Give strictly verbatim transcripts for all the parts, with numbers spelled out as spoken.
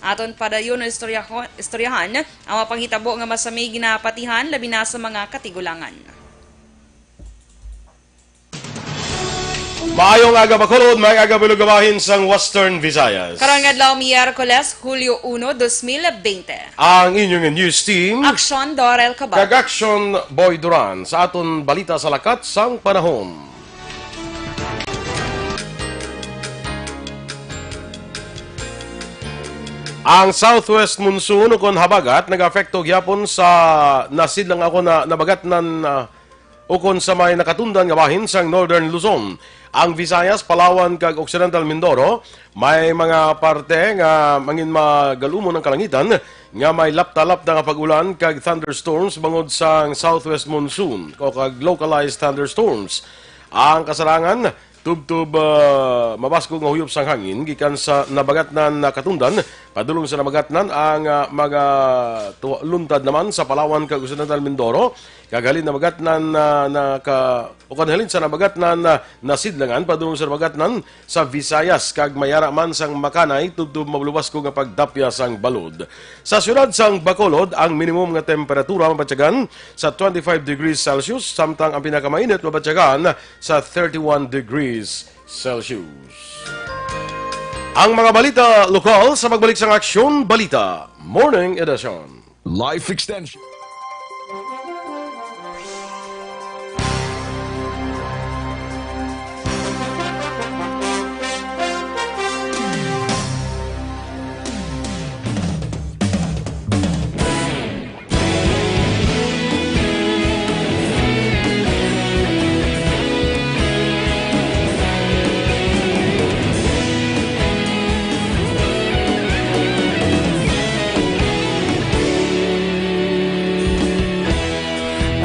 Aton padayon istoryaho-, istoryahan ang mga panghitabo nga masami ginapatihan, labi na sa mga katigulangan. Maayong aga, Bacolod. Maayong aga, Bilog nga bahin sang Western Visayas. Karong adlaw, Miyerkules, Hulyo uno, dos mil bente. Ang inyong news team, Aksyon Dorel Cabal. Kag Aksyon Boy Duran sa aton balita sa lakat sang panahon. Ang southwest monsoon ukon habagat nag-apekto gyapon sa nasidlang ako na nabagatnan, ah, ukon sa may nakatundan nga bahin sang Northern Luzon. Ang Visayas, Palawan, kag Occidental Mindoro, may mga parte nga mangin magalumon ang kalangitan nga may lapta-lapta nga pag-ulan kag thunderstorms bangod sang southwest monsoon o kag localized thunderstorms. Ang kasarangan, tubtob, ah, mabaskog nga huyop sang hangin gikan sa nabagatnan na katundan padulong sa nabagatnan ang, ah, mga tu-, luntad naman sa Palawan kag Occidental Mindoro, kag halin nabagatnan na, na ka, o kan halin sa nabagatnan na nasidlangan padulong sa nabagatnan sa Visayas, kag may ara man sang makanay tubtob malubaskog nga pagdapya sang balod. Sa siyudad sang Bacolod, ang minimum nga temperatura mabatyagan sa twenty-five degrees Celsius, samtang ang pinakamainit mabatyagan sa thirty-one degrees Celsius. Ang mga balita lokal sa pagbalik sang Aksyon Balita Morning Edition. Life Extension.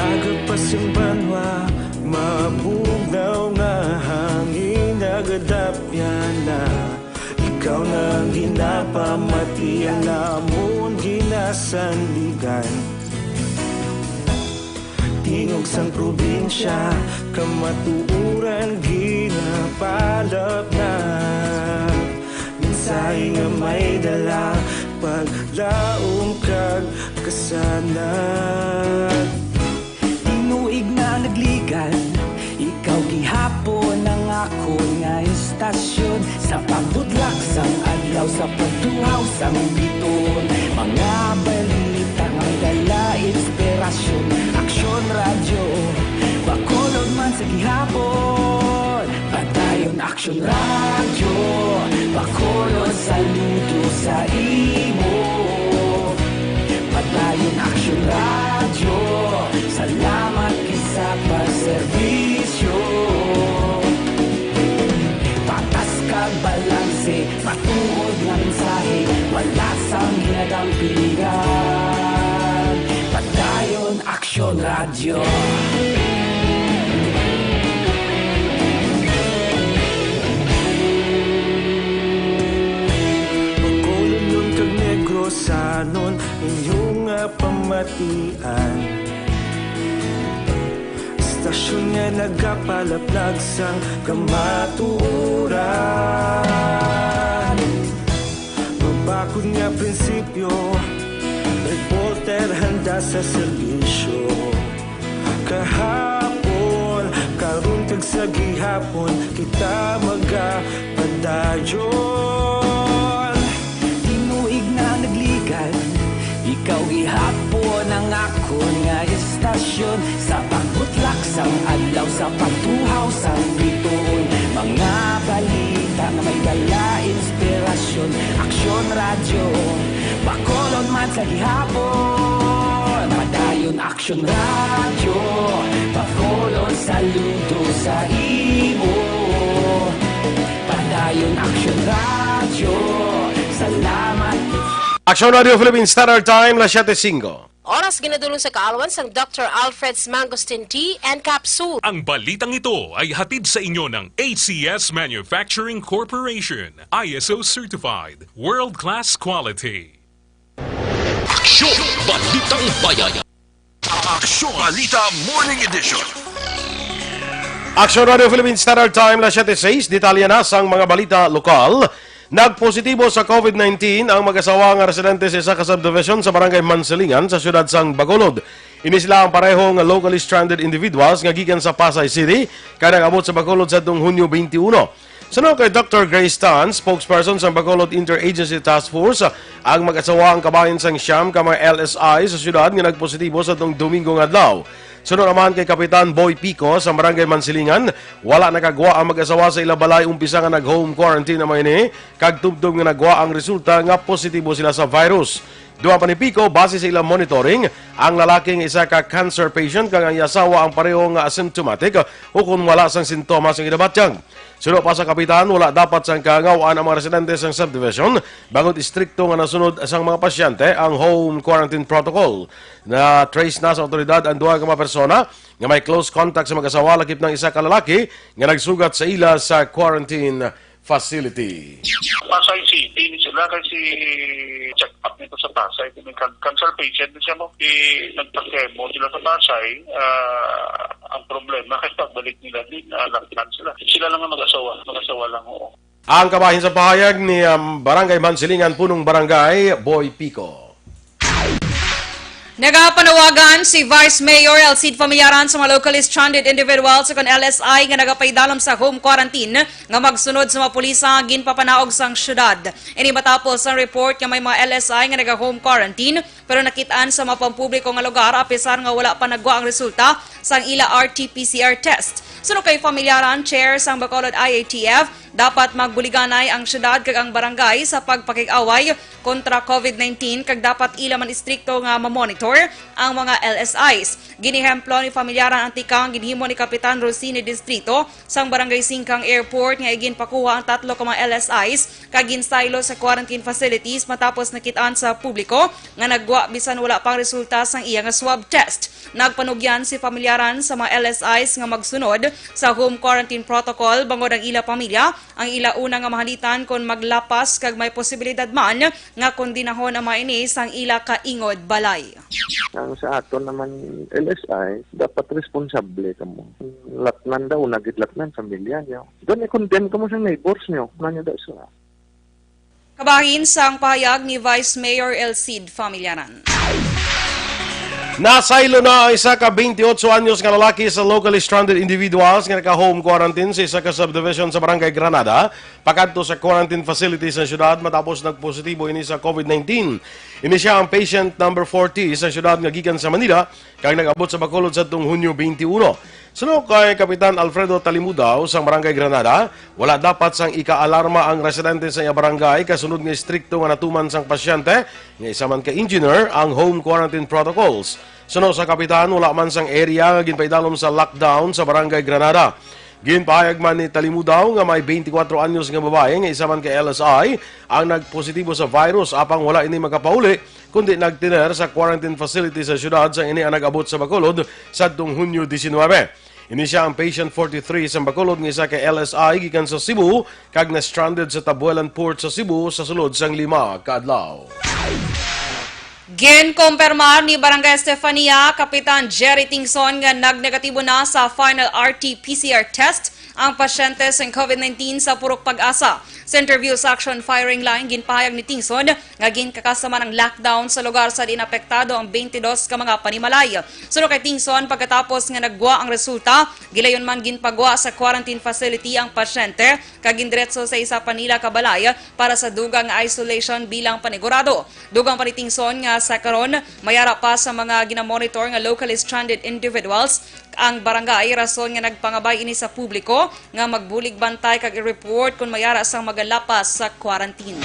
Aga pa sing banwa, mabugnaw nga hangin nagadapyan na. Ikaw na ang ginapamati, ang amon ginasandigan. Tingog sang probinsya, kamatuoran ginapalapnap. Mensahe nga may dala, paglaom kag kasanag. Tinuig na nagligan, ikaw gihapon ang akon nga istasyon. Sa pagbutlak sang adlaw, sa pagtuhaw sang biton, mga balita nga may dala inspirasyon. Aksyon Radyo, Bacolod man sa gihapon. Padayon Aksyon Radyo, Bacolod, saludo sa imo. Padayon Aksyon Radyo, salamat gid sa pagserbisyo. Patas kag balanse, matuod nga mensahe, wala sang ginadampingan. Padayon Aksyon Radyo. Bacolodnon kag Negrosanon, inyo nga pamatian. Istasyon nga nagapalaplag sang kamatuoran. Mabakod nga prinsipyo, reporter handa sa serbisyo. Kahapon, karon kag sa gihapon, kita magapadayon. Tinuig na nagligan, ikaw gihapon ang akon nga istasyon. Sa pagbutlak sang adlaw, sa pagtuhaw sang bituon, mga balita nga may dala inspirasyon. Aksyon Radyo, Bacolod man sa gihapon. Padayon Aksyon Radyo, Bacolod, saludo sa imo. Padayon Aksyon Radyo, salamat. Aksyon Radyo Philippine Standard Time, las siete cinco. Oras ginadulong sa kaalwan sang Doctor Alfred's Mangosteen Tea and Capsule. Ang balitang ito ay hatid sa inyo ng A C S Manufacturing Corporation, I S O certified, world-class quality. Aksyon! Balitang Bayan. Aksyon! Balita Morning Edition. Aksyon Radio Philippine Standard Time, las siete seis. Detalye na sang mga balita lokal. Nagpositibo sa COVID nineteen ang mag-asawa nga residente sa isa ka subdivision sa Barangay Mansilingan sa siyudad sang Bacolod. Ini sila ang pareho nga locally stranded individuals nga gikan sa Pasay City kag nag-abot sa Bacolod sadtong Hunyo twenty-one. Suno kay Doctor Grace Tan, spokesperson sang Bacolod Interagency Task Force, ang mag-asawa ang kabahin sang siyam ka mga L S I sa siyudad nga nagpositibo sadtong Domingo nga adlaw. Suno naman kay Kapitan Boy Pico sa Barangay Mansilingan, wala nakagwa ang mag-asawa sa ila balay umpisa nga nag-home quarantine naman ini, kag tubtob nga nagwa ang resulta nga positibo sila sa virus. Duha pa ni Pico, base sa ilang monitoring, ang lalaki nga isa ka cancer patient kag ang iya asawa ang pareho nga asymptomatic, ukon wala sang sintomas ang ginabatyag. Suno pa sa kapitan, wala dapat sang kaangawan ang mga residente sang subdivision, bangod istrikto nga nasunod sang mga pasyente ang home quarantine protocol. Na-trace na sa awtoridad ang duha ka mga persona nga may close contact sa mag-asawa, lakip ng isa ka lalaki nga nagsugat sa ila sa quarantine facility. Pasay City ni sila kasi check up nito sa Pasay. Kung may can- cancer patient ni siya mo, i nagpa-chemo sila sa Pasay. Ah, ang problema kay pagbalik nila din, ah, lockdown sila. Sila lang ang mag-asawa, mag-asawa lang, oo. Ang kabahin sa pahayag ni, um, Barangay Mansilingan Punong Barangay, Boy Pico. Nagapanawagan si Vice Mayor Elcid Familiaran sa mga locally stranded individuals o kon L S I nga nagapaidalom sa home quarantine nga magsunod sa mga pulis ang ginpapanaog sang syudad. Ini matapos ang report nga may mga L S I nga naga-home quarantine pero nakit-an sa mga pampubliko nga lugar apisar nga wala pa nagwa ang resulta sang ila R T P C R test. Suno kay Familiaran, chair sang Bacolod I A T F, dapat magbuliganay ang syudad kag ang barangay sa pagpakig-away kontra COVID nineteen kag dapat ila man istrikto nga mamonitor ang mga L S Is. Ginehemplo ni Familiaran ang tikang ginhimo ni Kapitan Rosini Distrito sang Barangay Singkang Airport nga iginpakuha ang tatlo ka mga L S Is kag ginsaylo sa quarantine facilities matapos nakit-an sa publiko nga nagwa bisan wala pang resulta sang iya nga swab test. Nagpanugyan si Familiaran sa mga L S Is nga magsunod sa home quarantine protocol bangod ang ila pamilya ang ila una nga mahalitan kon maglapas kag may posibilidad man nga kondenahon ang mga ini sang ila kaingod balay. Ang sa aton naman L S I, dapat responsable kamo. Latnan daw, nagid latnan sa pamilya niyo. Doon i-condemn kamo sa neighbors niyo. Ano daw sa Kabahin sang pahayag ni Vice Mayor Elcid Familiaran. Nasaylo na ang isa ka twenty-eight anyos nga lalaki sa locally stranded individuals nga naka-home quarantine sa isa ka subdivision sa Barangay Granada, pakadto sa quarantine facility sa siyudad matapos nagpositibo ini sa COVID nineteen. Ini sia ang patient number forty sa siyudad nga gikan sa Manila kag nag-abot sa Bacolod sadtong Hunyo twenty-one. Suno kay Kapitan Alfredo Talimudaw sang Barangay Granada, wala dapat sang ika-alarma ang residente sa iya barangay kasunod nga istrikto nga natuman sang pasyente nga isa man ka engineer ang home quarantine protocols. Suno sa kapitan, wala man sang area nga ginpaidalom sa lockdown sa Barangay Granada. Ginpahayag man ni Talimudaw nga may twenty-four anyos nga babae nga isa man ka L S I ang nagpositibo sa virus, apang wala ini makapauli kundi nagtener sa quarantine facility sa siyudad sang ini ang nag-abot sa Bacolod sadtong Hunyo diecinuebe. Ini sia ang patient forty-three sa Bacolod nga isa ka L S I gikan sa Cebu kag na-stranded sa Tabuelan Port sa Cebu sa sulod sang lima ka adlaw. Ginkumpirmar ni Barangay Estefania Kapitan Jerry Tingson nga nagnegatibo na sa final R T P C R test ang pasyente sang COVID nineteen sa Purok Pag-asa. Sa interview sa Action Firing Line, ginpahayag ni Tingson nga ginkakasama ang lockdown sa lugar sa diin apektado ang twenty-dos ka mga panimalay. Suno kay Tingson, pagkatapos nga naggwa ang resulta, gilayon man ginpagwa sa quarantine facility ang pasyente kag gindiretso sa isa pa nila ka balay para sa dugang nga isolation bilang panigurado. Dugang pa ni Tingson nga sa karon, may ara pa sa mga ginamonitor nga locally stranded individuals ang barangay, rason nga nagpangabay ini sa publiko nga magbulig bantay kag i-report kon may ara sang magalapas sa quarantine.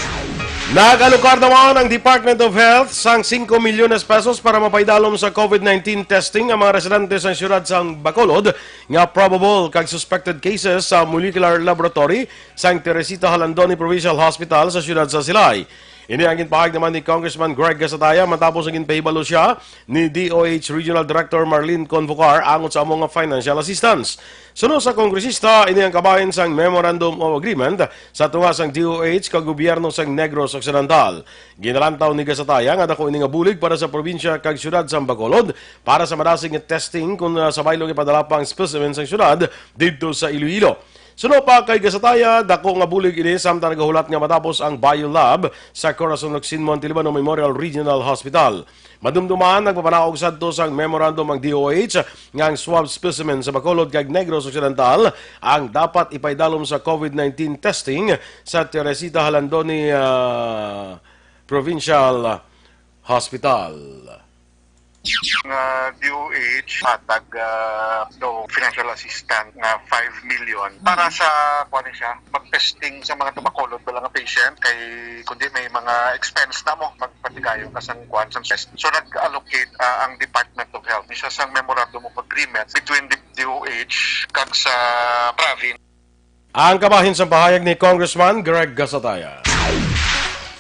Nag-alokar naman ang Department of Health sang singko milyones pesos para mapaidalom sa COVID nineteen testing ang mga residente sang siyudad sang Bacolod nga probable kag suspected cases sa molecular laboratory sang Teresita Jalandoni Provincial Hospital sa siyudad sa Silay. Ini ang ginpahayag naman ni Congressman Greg Gasataya matapos ang ginpahibalo siya ni D O H Regional Director Marlene Convocar angot sa amo nga financial assistance. Suno sa kongresista, ini ang kabahin sang Memorandum of Agreement sa tunga sang D O H kag gobyerno sang Negros Occidental. Ginalantaw ni Gasataya nga dako ini nga bulig para sa probinsya kag siyudad sang Bacolod para sa madasig nga testing kon, ah, sa baylo nga ipadala pa ang specimen sang siyudad didto sa Iloilo. Suno pa kay Gasataya, dako nga bulig ini samtang nagahulat nga matapos ang biolab sa Corazon Ocsino Montelibano Memorial Regional Hospital. Madumduman, nagpapanaog sadto sang memorandum ang D O H nga ang swab specimen sa Bacolod kag Negros Occidental ang dapat ipaidalom sa COVID nineteen testing sa Teresita Jalandoni, ah, Provincial Hospital. Nga D O H, hatag, ah, do financial assistance nga five million para sa, kuwan siya, mag-testing sa mga tumakulod bala nga patient, kay kundi may mga expense na mo magpatigayon ka sang kuwan, sang test. So, nag-allocate, ah, ang Department of Health. Isa sang Memorandum of Agreement between the D O H kag sa province. Ang kabahin sang pahayag ni Congressman Greg Gasataya.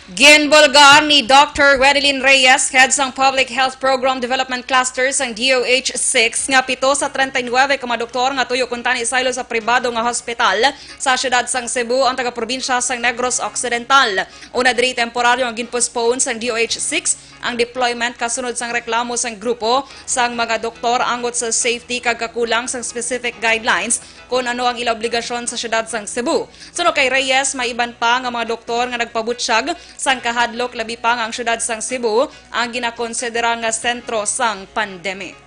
Ginbulgar ni Doctor Redelin Reyes, head sang Public Health Program Development Cluster sang D O H six, nga pito sa treinta y nuebe ka mga doktor nga tuyo kuntani saylo sa pribado nga hospital sa siyudad sang Cebu ang taga-probinsya sang Negros Occidental. Una diri, temporaryo ang ginpostpone sang D O H six ang deployment kasunod sang reklamo sang grupo sang mga doktor angot sa safety kag kakulang sang specific guidelines kon ano ang ila obligasyon sa siyudad sang Cebu. Suno kay Reyes, may iban pa nga mga doktor nga nagpabutyag sang kahadlok, labi pa nga ang siyudad sang Cebu ang ginakonsidera nga sentro sang pandemic.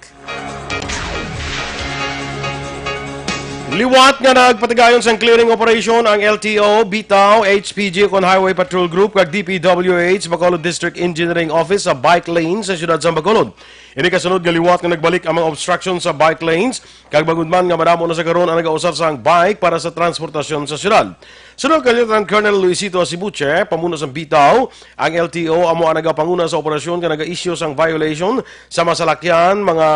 Liwat nga nagpatigayon sang clearing operation ang L T O, bitaw, H P G kon Highway Patrol Group kag D P W H, Bacolod District Engineering Office, sa bike lane sa siyudad sang Bacolod. Ini kasunod nga liwat nga nagbalik ang mga obstruction sa bike lanes, kag bangod man nga madamo na sa karon ang nagausar sang bike para sa transportasyon sa siyudad. Suno kay Lieutenant Colonel Luisito Asibuche, pamuno sang bitaw, ang L T O amo ang nagapanguna sa operasyon nga naga-issue sang violation sa masalakyan, mga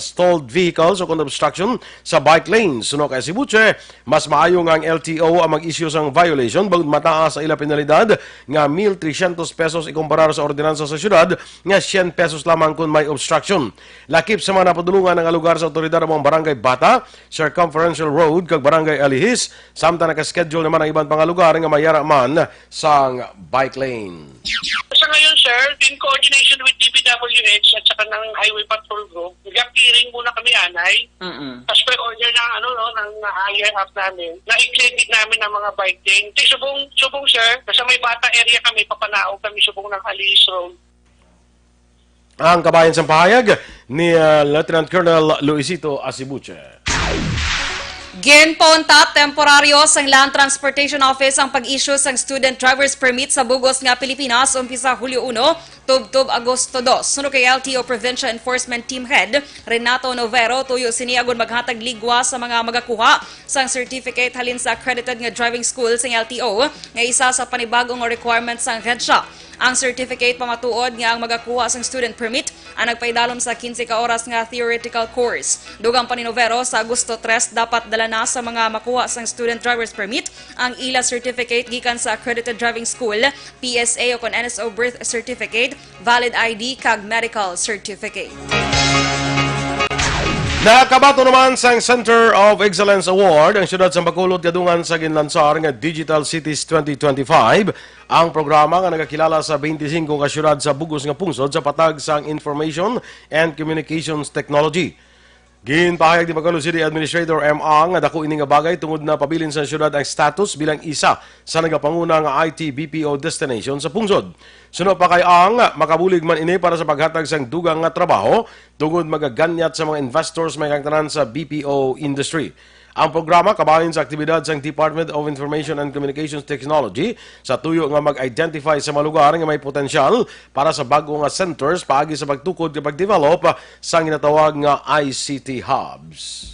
stalled vehicles o kon obstruction sa bike lanes. Suno kay Asibuche, mas maayo nga ang L T O ang mag-issue sang violation bangod mataas sa ila penalidad nga mil tresyentos pesos ikumparar sa ordinansa sa siyudad nga syen pesos lamang kon may obstruction. Lakip sa mga napadulungan nga lugar sa awtoridad amo ang Barangay Bata, Circumferential Road, kag Barangay Alihis, samtang naka-schedule naman ang iban pa nga lugar nga mayara man sang bike lane. Sa ngayon, sir, in coordination with D P W H at saka ng Highway Patrol Group, nag-clearing muna kami, anay. Mm-mm. As per order ng, ano, no, ng higher up namin, na i-clear din namin ang mga bike lane. Kasi subong, subong, sir, nasa may Bata area kami, papanaog kami subong ng Alihis Road. Ang kabahin sang pahayag ni, ah, Lieutenant Colonel Luisito Asibuche. Ginpauntat temporaryo sang Land Transportation Office ang pag-issue sang Student Driver's Permit sa bug-os nga Pilipinas, umpisa Hulyo uno, tubtob Agosto dos. Suno kay L T O Provincial Enforcement Team Head Renato Novero, tuyo sini agud maghatag ligwa sa mga magakuha sang certificate halin sa accredited nga driving school sang L T O, nga isa sa panibag-o nga requirement sang ahensya. Ang certificate pamatuod nga ang magakuha sang student permit ang nagpaidalom sa quince ka oras nga theoretical course. Dugang pa ni Novero, sa Agosto tres dapat dala na sa mga makuha sang student driver's permit ang ila certificate gikan sa accredited driving school, P S A, o kon N S O birth certificate, valid I D, kag medical certificate. Nakabaton naman sang Center of Excellence Award ang siyudad sang Bacolod kadungan sa ginlansar nga Digital Cities twenty twenty-five, ang programa nga nagakilala sa twenty-five ka siyudad sa bug-os nga pungsod sa patag sang information and communications technology. Ginpahayag ni Bacolod City Administrator M. Ang nga dako ini nga bagay tungod na pabilin sa siyudad ang status bilang isa sa nagapanguna nga I T B P O destination sa pungsod. Suno pa kay Ang, makabulig man ini para sa paghatag sang dugang nga trabaho tungod magaganyat sa mga investors may kangtanan sa B P O industry. Ang programa kabahin sa aktibidad sang Department of Information and Communications Technology sa tuyo nga mag-identify sa mga lugar nga may potensyal para sa bag-o nga centers paagi sa pagtukod nga pag-develop sa ginatawag nga I C T hubs.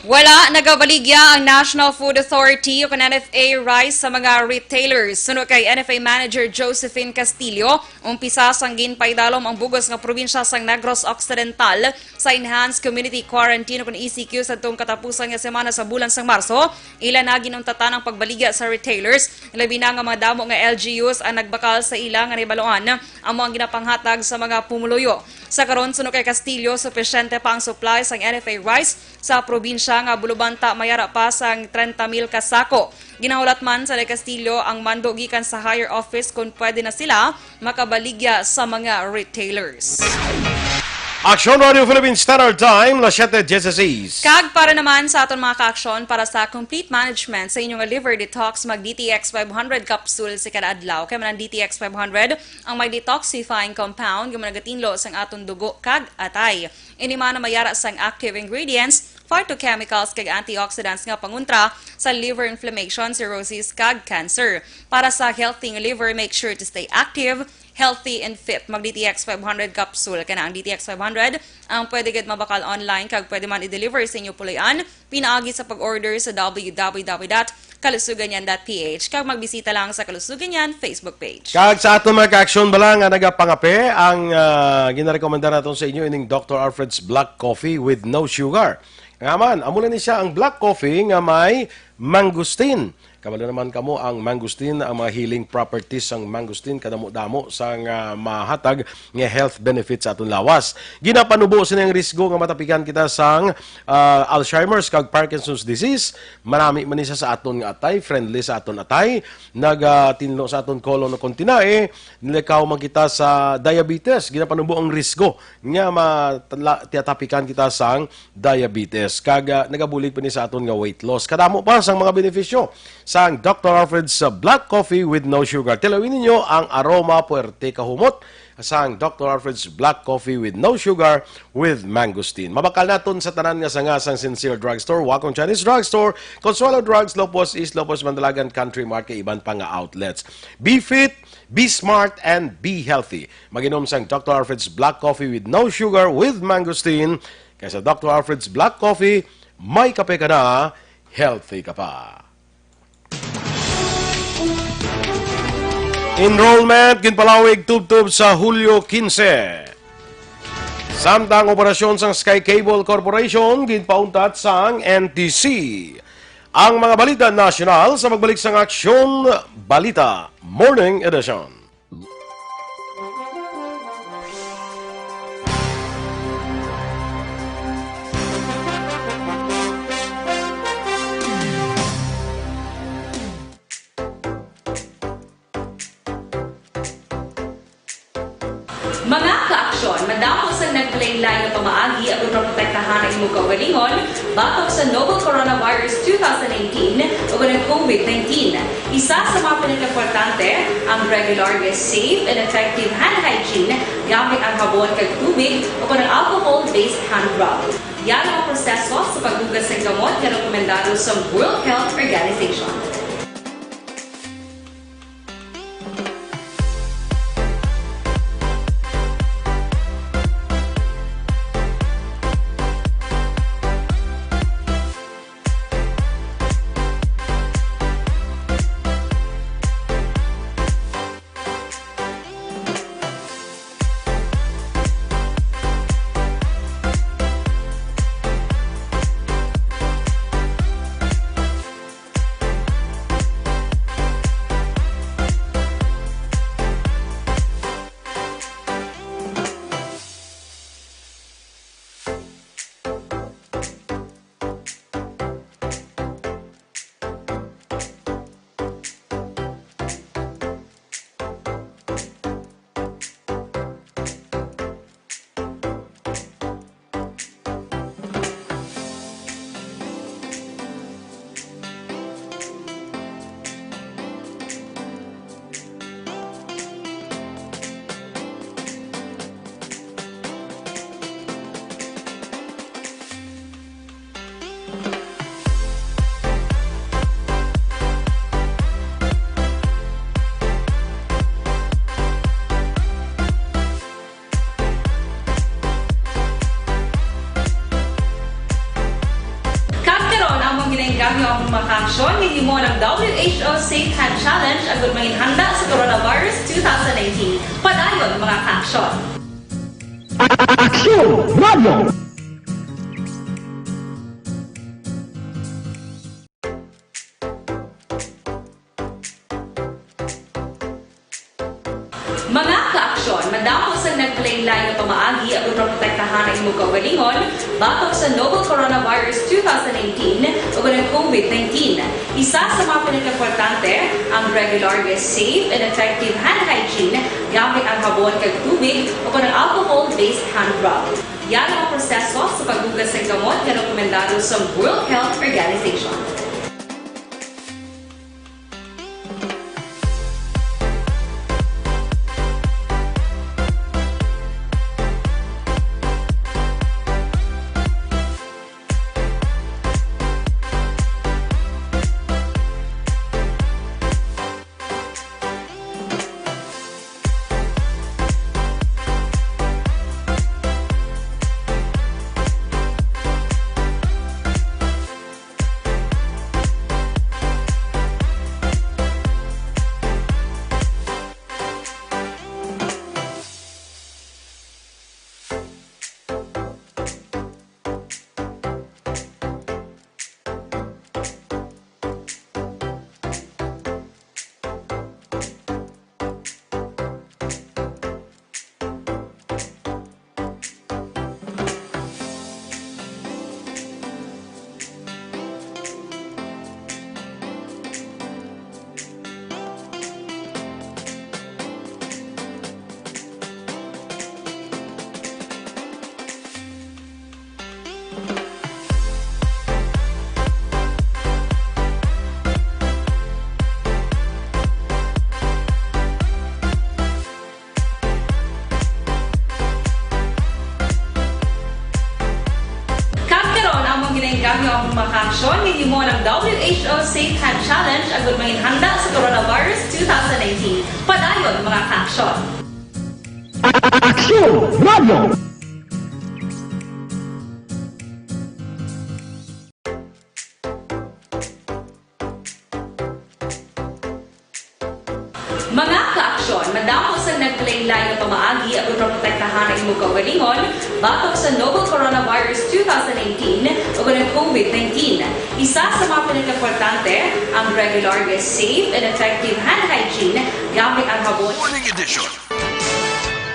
Wala nagabaligya ang National Food Authority o kon N F A rice sa mga retailers. Suno kay N F A Manager Josephine Castillo, umpisa sang ginpaidalom ang bug-os nga probinsya sang Negros Occidental sa Enhanced Community Quarantine o kon E C Q sadtong katapusan nga semana sa bulan sang Marso, ila na ginuntatan ang pagbaligya sa retailers, labi na nga mga damo nga L G Us ang nagbakal sa ila nga nahibaluan amo ang ginapanghatag sa mga pumuluyo. Sa karon, suno kay Castillo, supisyente pa ang supply sang N F A rice sa probinsya nga bulubanta mayara pa sang trenta mil ka sako. Ginahulat man sa Castillo ang mando gikan sa higher office kon pwede na sila makabaligya sa mga retailers. Aksyon Radio Philippines Standard Time, las siete dieciséis. Kag para naman sa aton mga ka-aksyon, para sa complete management sa inyong liver detox, mag D T X five hundred capsule sa kada adlaw. Kay man ang D T X five hundred ang may detoxifying compound nga nagatinlo sang aton dugo kag atay. Ini man ang may ara sang active ingredients, phytochemicals kag antioxidants nga pangontra sa liver inflammation, cirrhosis kag cancer. Para sa healthy nga liver, make sure to stay active, healthy and fit. Mag D T X five hundred capsule. Kana ang D T X five hundred ang pwede gid mabakal online kag pwede man i-deliver sa inyo puloy-an pinaagi sa pag-order sa w w w dot kalusuganyan dot p h kag magbisita lang sa Kalusuganyan Facebook page. Kag sa aton mga ka-aksyon bala nga nagapangape, ang, ah, ginarekomenda naton sa inyo ining Doctor Alfred's Black Coffee with no sugar. Nga man, amo na ni siya ang black coffee nga may mangosteen. Kabalo naman kamo ang mangosteen, ang mga healing properties sang mangosteen, kadamo-damo sang, ah, mahatag nga health benefits sa aton lawas. Ginapanubo sini ang risgo nga matapikan kita sang, ah, Alzheimer's kag Parkinson's disease. Manami man ni siya sa aton nga atay, friendly sa aton atay, nagatinlo sa aton colon o kon tinae, nilakaw man kita sa diabetes. Ginapanubo ang risgo nga matala-, tiyatapikan kita sang diabetes. Kag, ah, nagabulig pa ni sa aton nga weight loss. Kadamo pa sang mga benepisyo sang Doctor Alfred's, ah, Black Coffee with no sugar. Tilawin ninyo ang aroma, puwerte, kahumot sang Doctor Alfred's Black Coffee with no sugar with mangosteen. Mabakal naton sa tanan nga sanga sang Sincere Drugstore, Wacom Chinese Drugstore, Consuelo Drugs, Lopos East, Lopos Mandalagan, Country Mart, kag iban pa nga outlets. Be fit, be smart, and be healthy. Mag-inom sang Doctor Alfred's Black Coffee with no sugar with mangosteen. Kay sa Doctor Alfred's Black Coffee, may kape ka na, healthy ka pa. Enrollment ginpalawig tubtob sa Hulyo quince. Samtang operasyon sang Sky Cable Corporation ginpauntat sang N T C. Ang mga balita nasyonal sa pagbalik sang Aksyon Balita Morning Edition. Mga ka-aksyon, madamo sang naglain-lain nga pamaagi agud maprotektahan ang imong kaugalingon batok sa novel coronavirus two thousand nineteen o ang COVID nineteen. Isa sa mga pinakaimportante, ang regular nga safe and effective hand hygiene gamit ang habon kag tubig o kon ang alcohol-based hand rub. Yara ang proseso sa paghugas sang kamot nga rekomendado sa World Health Organization. Kag karon, among ginaengganyo ang mga kaaksyon nga himo ng W H O Safe Hand Challenge agud manginhanda sa coronavirus two thousand nineteen. Padayon, mga kaaksyon. Aksyon Radio! Mga kaaksyon, madamo sang naglain-lain nga pamaagi agud maprotektahan ang imong kaugalingon batok sa novel coronavirus two thousand nineteen o ang COVID nineteen. Isa sa mga pinakaimportante, ang regular nga safe and effective hand hygiene gamit ang sabon kag tubig, o kon ang alcohol-based hand rub. Yara ang proseso sa paghugas sang kamot nga rekomendado sa World Health Organization. Kag karon, among ginainganyo ang mga kaaksyon nga himo ng W H O Safe Hand Challenge agud manginhanda sa Coronavirus two thousand nineteen. Padayon, mga kaaksyon. Aksyon Radio! Mga kaaksyon, madamo sang nagkalain-lain nga pamaagi aron maprotektahan ang imong kaugalingon batok sa novel coronavirus two thousand nineteen o ang COVID nineteen. Isa sa mga pinakaimportante, ang regular nga safe and effective hand hygiene gamit ang habon. Morning edition.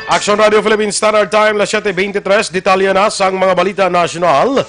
Action Radio Philippine Standard Time, las siete veintitrés. Detalye na sang mga balita nasyonal.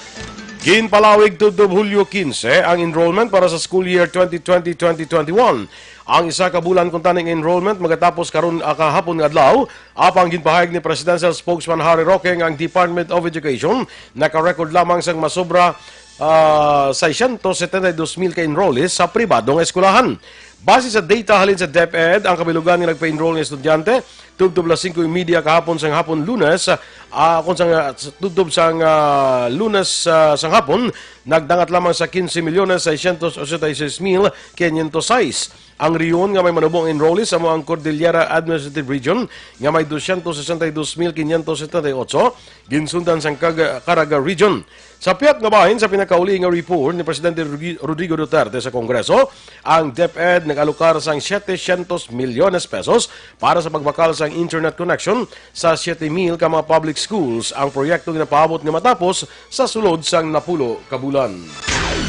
Ginpalawig tubtob Hulyo quince ang enrollment para sa school year twenty twenty, twenty twenty-one. Ang isa ka bulan kuntani nga enrollment magatapos karon, ah, kahapon nga adlaw. Apang ginpahayag ni Presidential Spokesman Harry Roque nga ang Department of Education naka-record lamang sang masobra, ah, seiscientos setenta y dos mil ka enrollees sa pribado nga eskwelahan. Base sa data halin sa DepEd, ang kabilugan nga nagpa-enroll nga estudyante tubtob las singko y media kahapon sang hapon, Lunes, ah, kon sang, ah, tubtob sang, ah, Lunes, ah, sang hapon, nagdangat lamang sa quince milyones seiscientos ochenta y seis mil quinientos seis. Ang rehiyon nga may manubong enrollees amo ang Cordillera Administrative Region, nga may doscientos sesenta y dos mil quinientos setenta y ocho, ginsundan sang Cag-, Caraga Region. Sa pihak nga bahin, sa pinakauli nga report ni Presidente Rodri-, Rodrigo Duterte sa Kongreso, ang DepEd nag-alokar sang setecientos milyones pesos para sa pagbakal sang internet connection sa siete mil ka mga public schools. Ang proyekto ginapaabot nga matapos sa sulod sang napulo ka bulan.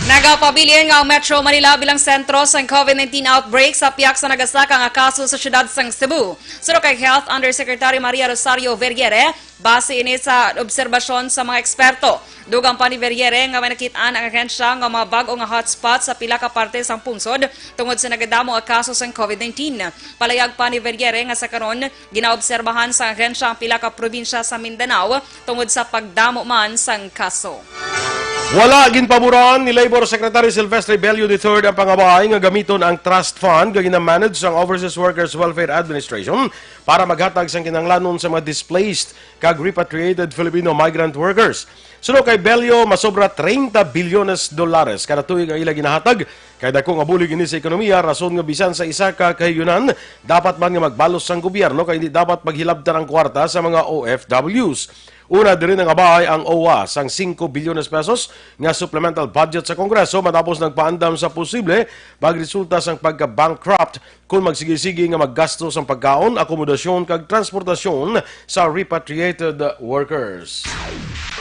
Nagapabilin nga ang Metro Manila bilang sentro sang COVID nineteen outbreak sa pihak sa nagasaka nga kaso sa siyudad sang Cebu. Suno kay Health Undersecretary Maria Rosario Vergere, base ini sa obserbasyon sa mga eksperto. Dugang pa ni Vergere nga may nakit-an ang ahensya nga mga bag-o nga hotspot sa pila ka parte sang pungsod tungod sa nagadamo nga kaso sang COVID nineteen. Palayag pa ni Vergere nga sa karon, ginaobserbahan sa ahensya ang pila ka probinsya sa Mindanao tungod sa pagdamo man sang kaso. Wala ginpaboran ni Labor Secretary Silvestre Bello the third ang pangabahay nga gamiton ang trust fund nga ginamanage sang Overseas Workers Welfare Administration para maghatag sang kinahanglanon sa mga displaced kag repatriated Filipino migrant workers. Suno kay Bello, masobra treinta bilyones dolares kada tuig ang ila ginahatag, kay dako nga bulig ini sa ekonomiya, rason nga bisan sa isa ka kahiyunan, dapat man nga magbalos sang gobyerno kay hindi dapat maghilabtan ang kwarta sa mga O F Ws. Una diri nangabahay ang OWWA sang singko bilyones pesos nga supplemental budget sa Kongreso matapos nagpaandam sa posible pagresulta sang pagka-bankrupt kon magsigi-sigi nga maggasto sang pagkaon, akomodasyon kag transportasyon sa repatriated workers.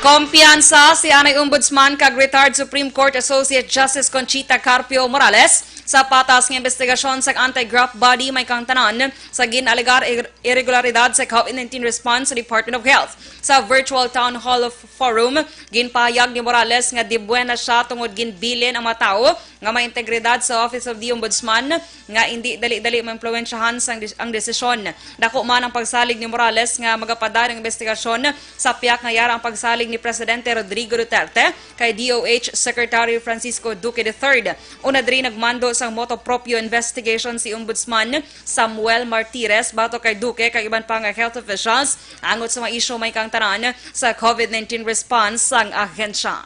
Kumpiyansa si anay Ombudsman kag retired Supreme Court Associate Justice Conchita Carpio Morales sa patas nga investigasyon sa anti-graft body may kangtanan sa gin-alegar ir-, irregularidad sa COVID nineteen response sa Department of Health. Sa virtual town hall forum, ginpahayag ni Morales nga dibuena siya tungod ginbilin ang mga tawo nga may integridad sa Office of the Ombudsman nga indi dali-dali maimpluwensyahan sang des-, ang desisyon. Dako man ang pagsalig ni Morales nga magapadayon ang investigasyon sa piyak nga yara ang pagsalig ni Presidente Rodrigo Duterte kay D O H Secretary Francisco Duque the third. Una diri nagmando sang motu proprio investigation si Ombudsman Samuel Martires batok kay Duque kag iban pa nga health officials angot sa mga isyu may kangtanan sa COVID nineteen response sang ahensya.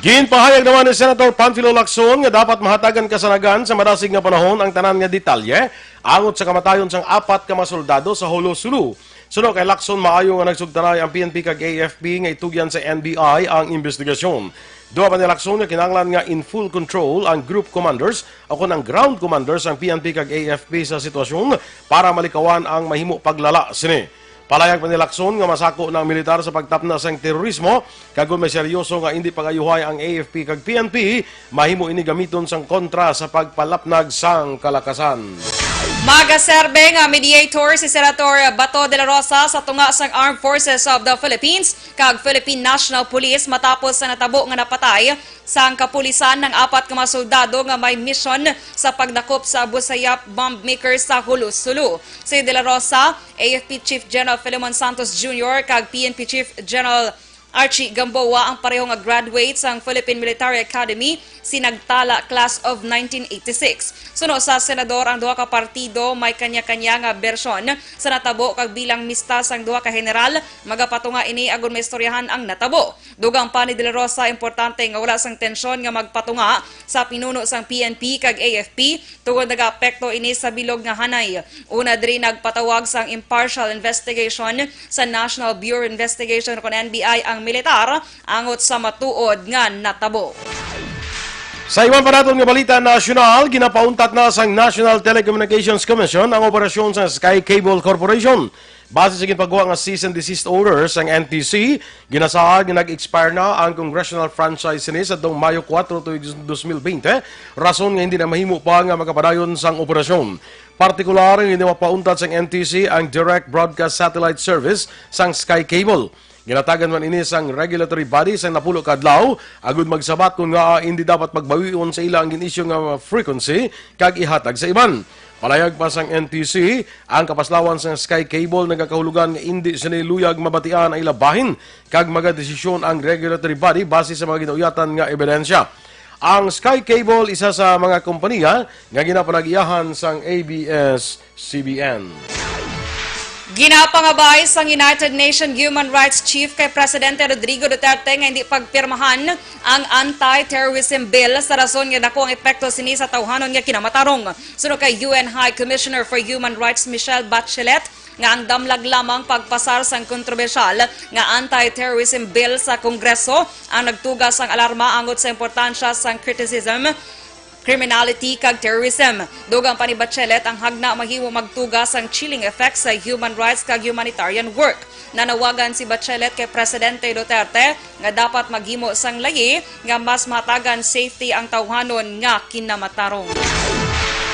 Ginpahayag naman ni Senator Panfilo Lacson nga dapat mahatagan kasanagan sa madasig nga panahon ang tanan nga detalye angot sa kamatayon sang apat ka mga soldado sa Jolo, Sulu. Suno kay Lacson, maayo nga nagsugtanay ang P N P kag A F P nga itugyan sa N B I ang investigasyon. Duha pa ni Lacson nga kinahanglan nga in full control ang group commanders o kon ang ground commanders sang P N P kag A F P sa sitwasyon para malikawan ang mahimo paglala sini. Palayag pa ni Lacson nga masako na ang militar sa pagtapna sang terorismo, kag kon may seryoso nga indi pag-ayuhay ang A F P kag P N P, mahimo ini gamiton sang kontra sa pagpalapnag sang kalakasan. Magaserbe nga mediator si Senator Bato de la Rosa sa tunga sang Armed Forces of the Philippines kag Philippine National Police matapos sa natabo nga napatay sang kapulisan ang apat ka mga soldado nga may misyon sa pagdakop sa Abu Sayyaf bomb maker sa Jolo, Sulu. Si De La Rosa, A F P Chief General Filemon Santos Junior kag P N P Chief General Archie Gamboa ang pareho nga graduate sang Philippine Military Academy, Sinagtala Class of nineteen eighty-six. Suno sa senador, ang duha ka partido may kanya-kanya nga bersyon sa natabo kag bilang mista sang duha ka general, magapatunga ini agud maistoryahan ang natabo. Dugang pa ni De La Rosa, importante nga wala sang tensyon nga magpatunga sa pinuno sang P N P kag A F P tungod nagaapekto ini sa bilog nga hanay. Una diri nagpatawag sang impartial investigation sa National Bureau of Investigation kon N B I ang militar angot sa matuod nga natabo. Sa iban pa naton nga balita nasyonal, ginapauntat na sang National Telecommunications Commission ang operasyon sa Sky Cable Corporation. Base sa ginpagwa nga cease and desist order sang N T C, ginasaad nga nag-expire na ang congressional franchise sini sa tuong Mayo kuwatro tuig dos mil bente, rason nga hindi na mahimo pa nga makapadayon sang operasyon. Partikular nga hindi mapauntat sang N T C ang direct broadcast satellite service sang Sky Cable. Ginatagan man ini sang regulatory body sang napulo ka adlaw agud magsabat kon ngaa hindi dapat pagbawion sa ila ang gin-issue nga frequency kag ihatag sa iban. Palayag pa sang N T C, ang kapaslawan sang Sky Cable nagakahulugan nga indi sini luyag mabatian ang ila bahin kag magadesisyon ang regulatory body base sa mga ginauyatan nga ebidensya. Ang Sky Cable isa sa mga kompanya nga ginapanag-iyahan sang A B S C B N. Ginapangabay sang United Nations Human Rights Chief kay Presidente Rodrigo Duterte nga hindi pagpirmahan ang anti-terrorism bill sa rason nga dako ang epekto sini sa tawhanon nga kinamatarong. Suno kay U N High Commissioner for Human Rights Michelle Bachelet nga ang damlag lamang pagpasar sang kontrobersyal nga anti-terrorism bill sa Kongreso ang nagtuga sang alarma angot sa importansya sang criticism, criminality kag terrorism. Dugang pa ni Bachelet, ang hagna mahimo magtuga sang chilling effect sa human rights kag humanitarian work. Nanawagan si Bachelet kay Presidente Duterte nga dapat maghimo sang layi nga mas mahatagan safety ang tawhanon nga kinamatarong.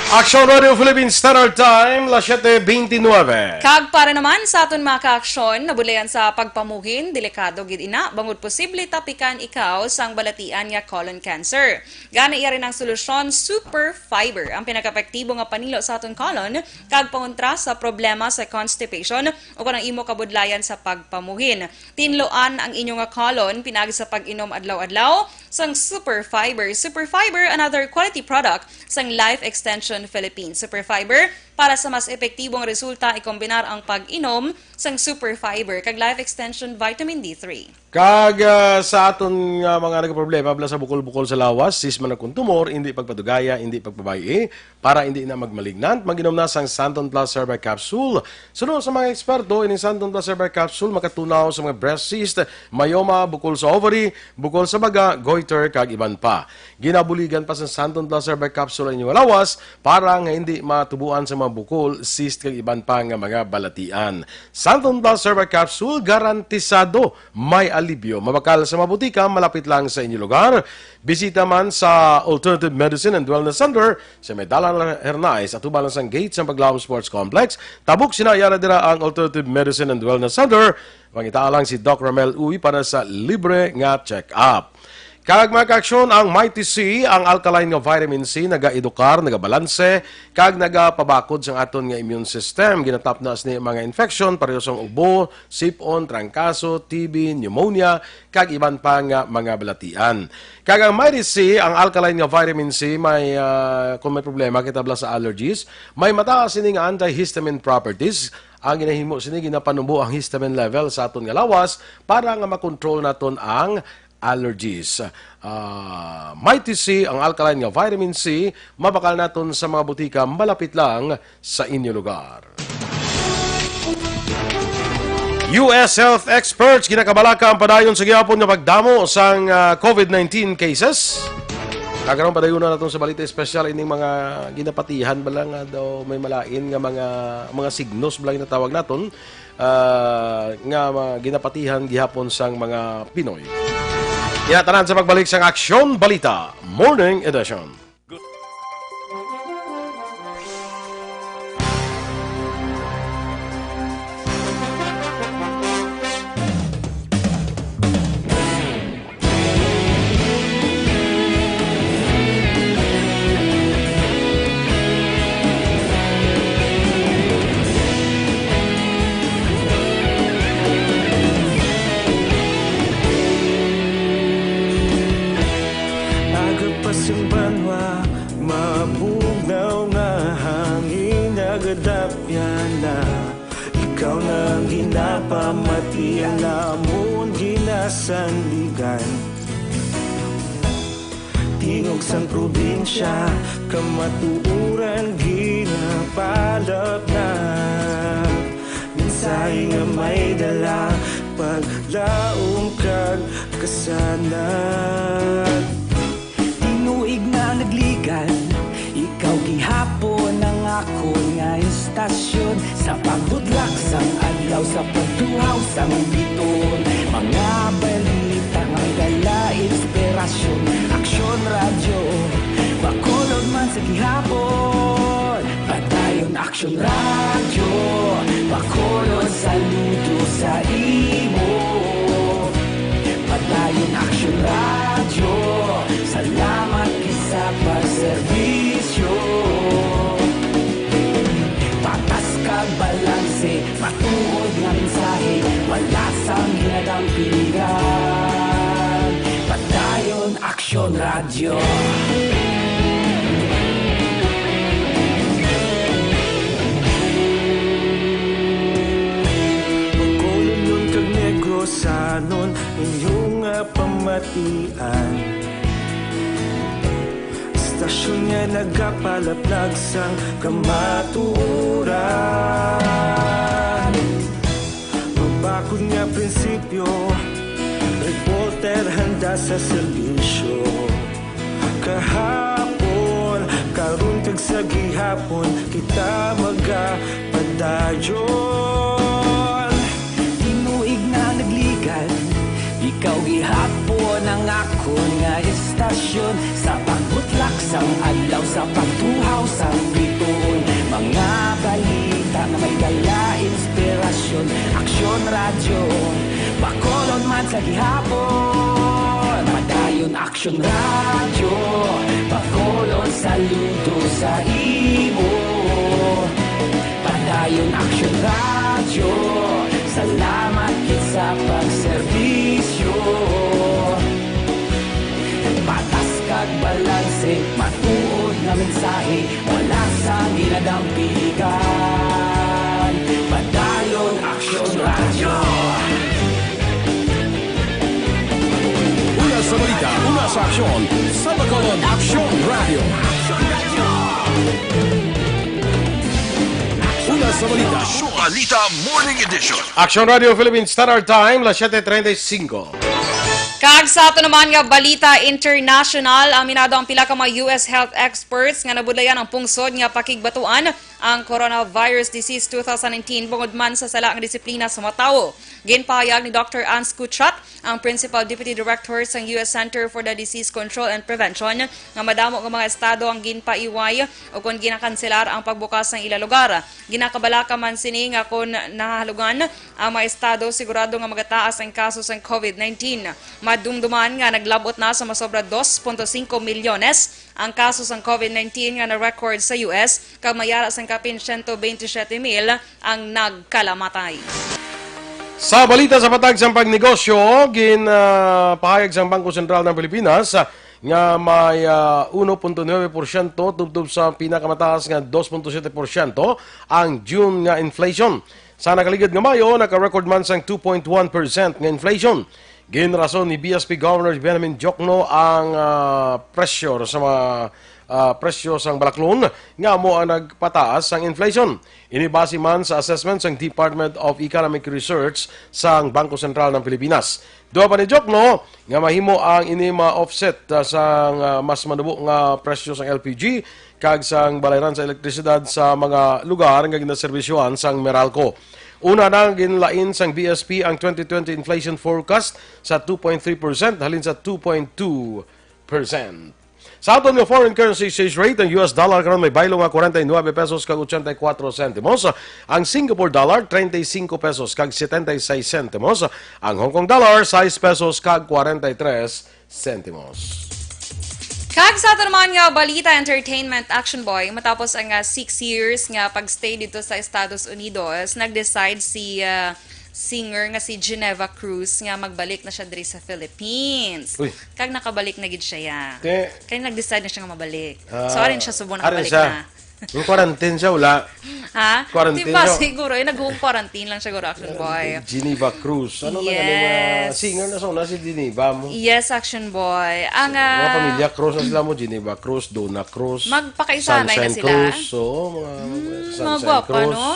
Aksyon Radio Philippine Standard Time, las siete veintinueve. Kag para naman sa aton mga kaaksyon, nabudlayan sa pagpamuhin, delikado gid ina, bangod posible tapikan ikaw sang balatian nga colon cancer. Gani, iya rin ang solusyon, Super Fiber, ang pinakaepektibo nga panilo sa aton colon, kag pangontra sa problema sa constipation o kon ang imo kabudlayan sa pagpamuhin. Tinloan ang inyo nga colon pinaagi sa pag-inom adlaw-adlaw sang Super Fiber. Super Fiber, another quality product sang Life Extension Philippines. Super Fiber, para sa mas epektibong resulta, ikombinar ang pag-inom sang Super Fiber kag Life Extension Vitamin D three. Kag, ah, sa aton nga mga nagproblema bala sa bukol-bukol sa lawas, sisma na kon tumor, indi pagpadugaya, indi pagpabay-i, para indi na magmalignant, mag-inom na sang Santon Plus Herbal Capsule. Suno sa mga eksperto, ining Santon Plus Herbal Capsule makatunaw sa mga breast cyst, myoma, bukol sa ovary, bukol sa baga, goiter, kag iban pa. Ginabuligan pa sa Santon Plus Herbal Capsule ang inyong lawas para nga hindi matubuan sa mga bukol, cyst, kag iban pa nga mga balatian. Santon Plus Herbal Capsule, garantisado may alibyo. Mabakal sa mga butika malapit lang sa inyo lugar. Bisita man sa Alternative Medicine and Wellness Center sa may Dalan Hernais, atubang lang sang gate sang Paglaom Sports Complex. Tabok sina, yara dira ang Alternative Medicine and Wellness Center. Pangitaa lang si Doc Ramel Uy para sa libre nga check-up. Kag, mga kaaksyon, ang Mighty C, ang alkaline nga vitamin C, nagaedukar, nagabalanse, kag nagapabakod sang aton nga immune system. Ginatapna sini mga infection, pareho sang ubo, sip-on, trangkaso, T B, pneumonia, kag iban pa nga mga balatian. Kag ang Mighty C, ang alkaline nga vitamin C, may, ah, kung may problema kita bala sa allergies, may mataas sini nga antihistamine properties. Ang ginahimo sini, ginapanubo ang histamine level sa aton nga lawas para nga makontrol naton ang allergies. Ah, Mighty C, ang alkaline nga vitamin C, mabakal naton sa mga butika malapit lang sa inyo lugar. U S health experts ginakabalaka ang padayon sa gihapon nga pagdamo sang, ah, COVID nineteen cases. Karon, padayon na naton sa balita espesyal ining mga ginapatihan bala nga daw may malain nga mga, mga signos bala ginatawag naton, ah, nga mga ginapatihan gihapon sang mga Pinoy. Ina tanan sa pagbalik sang Aksyon Balita Morning Edition. Aga pa sing banwa, mabugnaw nga hangin nagadapyan na. Ikaw na ang ginapamati, ang amon ginasandigan. Tingog sang probinsya, kamatuoran ginapalapnag. Mensahe nga may dala, paglaom kag kasanag. Tinuig na nagligan, ikaw gihapon ang akon nga istasyon. Sa pagbudlak sang adlaw, sa pagtuhaw sang biton, mga balita nga may dala inspirasyon. Aksyon Radyo, Bacolod man sa gihapon. Padayon Aksyon Radyo, Bacolod, saludo sa imo. Padayon Aksyon Radyo, salamat gid sa pagserbisyo. Patas kag balanse, matuod nga mensahe, wala sang ginadampigan. Padayon Aksyon Radyo. Bacolodnon kag Negrosanon, inyo nga pamatian. Istasyon nga nagapalaplag sang kamatuoran. Mabakod nga prinsipyo, reporter handa sa serbisyo. Kahapon, karon kag sa gihapon, kita magapadayon. Tinuig na nagligan, ikaw gihapon ang akon nga istasyon. Sa pagbutlak sang adlaw, sa pagtuhaw sang bituon, mga balita nga may dala inspirasyon. Aksyon Radyo, Bacolod man sa gihapon. Padayon Aksyon Radyo, Bacolod, saludo sa imo. Padayon Aksyon Radyo, salamat gid sa pagserbisyo. Patas kag balanse, matuod nga mensahe, wala sang ginadampigan. Padayon Aksyon Radyo. Una sa balita, una sa aksyon, sa Bacolod, Aksyon Radyo. Una sa balita. Aksyon Balita Morning Edition. Aksyon Radyo Philippine Standard Time, las siete treinta y cinco. Kag sa ato naman nga balita international, aminado ang pila ka mga U S health experts nga nabudlayan ang pungsod nga pakigbatuan ang coronavirus disease two thousand nineteen bungod man sa sala nga disiplina sa mga tawo. Ginpahayag ni Doctor Ans Kuchat, ang Principal Deputy Director sang U S Center for the Disease Control and Prevention, nga madamo nga mga estado ang ginpaiway o kon ginakanselar ang pagbukas sang ila lugar. Ginakabalaka man sini nga kon nahalugan ang mga estado, sigurado nga magataas ang kaso sang COVID nineteen. Madumduman nga naglabot na sa masobra dos punto singko milyones ang kaso sang COVID nineteen nga na-record sa U S, kag mayara sang kapin siyento bente siyete mil ang nagkalamatay. Sa balita sa patag sang pagnegosyo, gin, ah, pahayag sang Bangko Sentral ng Pilipinas, ah, nga may, ah, uno punto nuebe porsyento tubtob sa pinakamataas nga dos punto siyete porsyento ang June nga inflation. Sa nakaligad nga Mayo, naka-record man sang two point one percent nga inflation. Ginrason ni B S P Governor Benjamin Diokno ang, ah, pressure sa mga, ah, presyo sang balaklon nga amo ang nagpataas sang inflation. Ini base man sa assessment sang Department of Economic Research sang Bangko Sentral ng Pilipinas. Duha pa ni Diokno nga mahimo ang ini ma-offset, ah, sang, ah, mas manubo nga presyo sang L P G kag sang balayran sa elektrisidad sa mga lugar nga ginaserbisyuhan sang Meralco. Una na, ginlain sang B S P ang twenty twenty inflation forecast sa two point three percent halin sa two point two percent. Sa aton nga foreign currency exchange rate, ang U S dollar karon may baylo nga forty-nine pesos kag eighty-four centimos, ang Singapore dollar, treinta y cinco pesos kag setenta y seis centimos, ang Hong Kong dollar, sais pesos kag forty-three centimos. Kag sa ato naman nga balita, entertainment, Action Boy, matapos ang, ah, six years nga pagstay dito sa Estados Unidos, nag-decide si, ah, singer nga si Geneva Cruz nga magbalik na siya diri sa Philippines. Uy. Kag nakabalik na gid siya, ya. Te- Kay nag-decide na siya nga mabalik. Ah, So, arin siya subong arin nakabalik siya. na. Yung quarantine siya, wala. Ha? Quarantine Di ba siya. siguro, eh, nag-home quarantine lang siya, guro, Action Boy. Geneva Cruz. Ano na galing, ah, Yes. singer na sa una, si Geneva mo? Yes, Action Boy. Ang, Mga ah, pamilya Cruz na sila mo, Geneva Cruz, Donna Cruz, Magpakaisanay na Sunshine sila. Cruz, so, mga Mm, Sunshine mga gwapa, Cruz, no?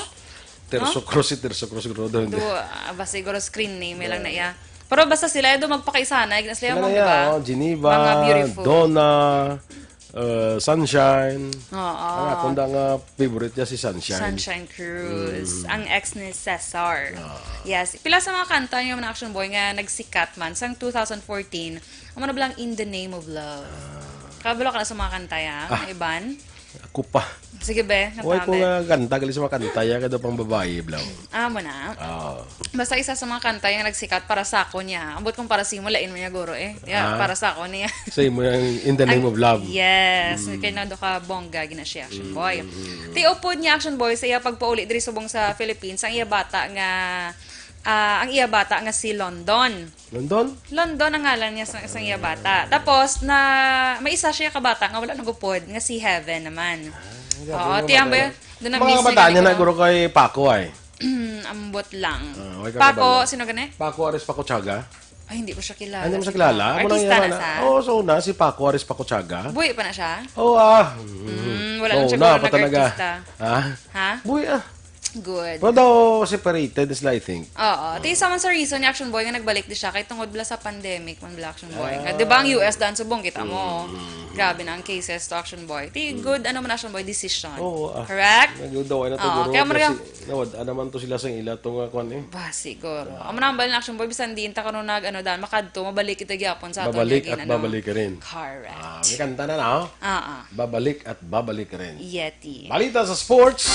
Terso No? Cruz, si Terso Cruz, guro, doon. Do, ah, ba siguro screen name lang na Yeah. iya. Pero basta sila, do magpakaisanay, gina sila Sila mo, na di ba? iya, oh, Geneva, Mga beautiful. Donna, uh, Sunshine. Oo. Ang akong da nga favorite niya si Sunshine. Sunshine Cruz, Mm. ang ex ni Cesar. Ah. Yes. Pila sa mga kanta niya, mga Action Boy, nga nagsikat man sang two thousand fourteen, ang ano ba lang, In the Name of Love. Ah. Kabalo ka na sa mga kanta, ya? Ah. Mga iban? Ako pa. Sige, be. Why ko Kanta, be. nga kanta, gali sa mga kanta, ya, kada pang babae, blaw. Amo na. Ah. Basta isa sa mga kanta yung nagsikat para sa ako niya. Ambot kung para sa imo, lain mo niya, guro, eh. Yeah, Ah. para sa ako niya. Sa imo yung In the Name Ang of Love. Yes. Mm. Kay nando ka bongga, gina siya, Action Mm, Boy. mm, mm. Ti upod niya, Action Boy, sa iya pagpauli diri subong sa Philippines, ang iya bata nga, ah, ang iya bata nga si London. London? London ang ngalan niya sa, sa iya bata. Tapos, na, may isa siya ka bata nga wala nagupod, nga si Heaven naman. Ah, grabe Oo, yung tiyang mga ba yun? Doon ang Mga missing kabataan niya na na guro. guro kay Paco ay. Ambot lang. Ah, wala ka Paco, kabalo. Sino gani? Paco Aris Paco Chaga? Ay, hindi ko siya kilala. Ay, hindi mo siya kilala? Amo na Artista yan, na ah. siya? Oo, so na, si Paco Aris Paco Chaga. Buhi pa na siya? Oo, ah. Mm, wala lang Oo, siya na, guro pa talaga. nag-artista. Ha? Ha? Buhi ah. Good. Pero daw separated sila, I think. Oo. Ti isa man sa reason ni Action Boy nga nagbalik di siya kay tungod bala sa pandemic man bala, Action Boy. Nga, Ah. di ba ang U S daan subong kita mo? Mm. Grabe na ang cases to, Action Boy. Ti Mm. good, ano man, Action Boy, decision. Oo, ah. Correct? Nagdudaw na to, Oo, guro, kaya mo kasi na- nawad-an naman to sila sa ila to nga kwan eh. Ba, siguro. Ah. Amo na ang bali na, Action Boy, bisan diin ta karon nag, ano, daan, makadto, mabalik kita gyapon sa aton Babalik lagi at na, no? babalik rin. Correct. Ah, may kanta na, no? Ah, ah. Babalik at babalik rin. Yeti. Balita sa sports.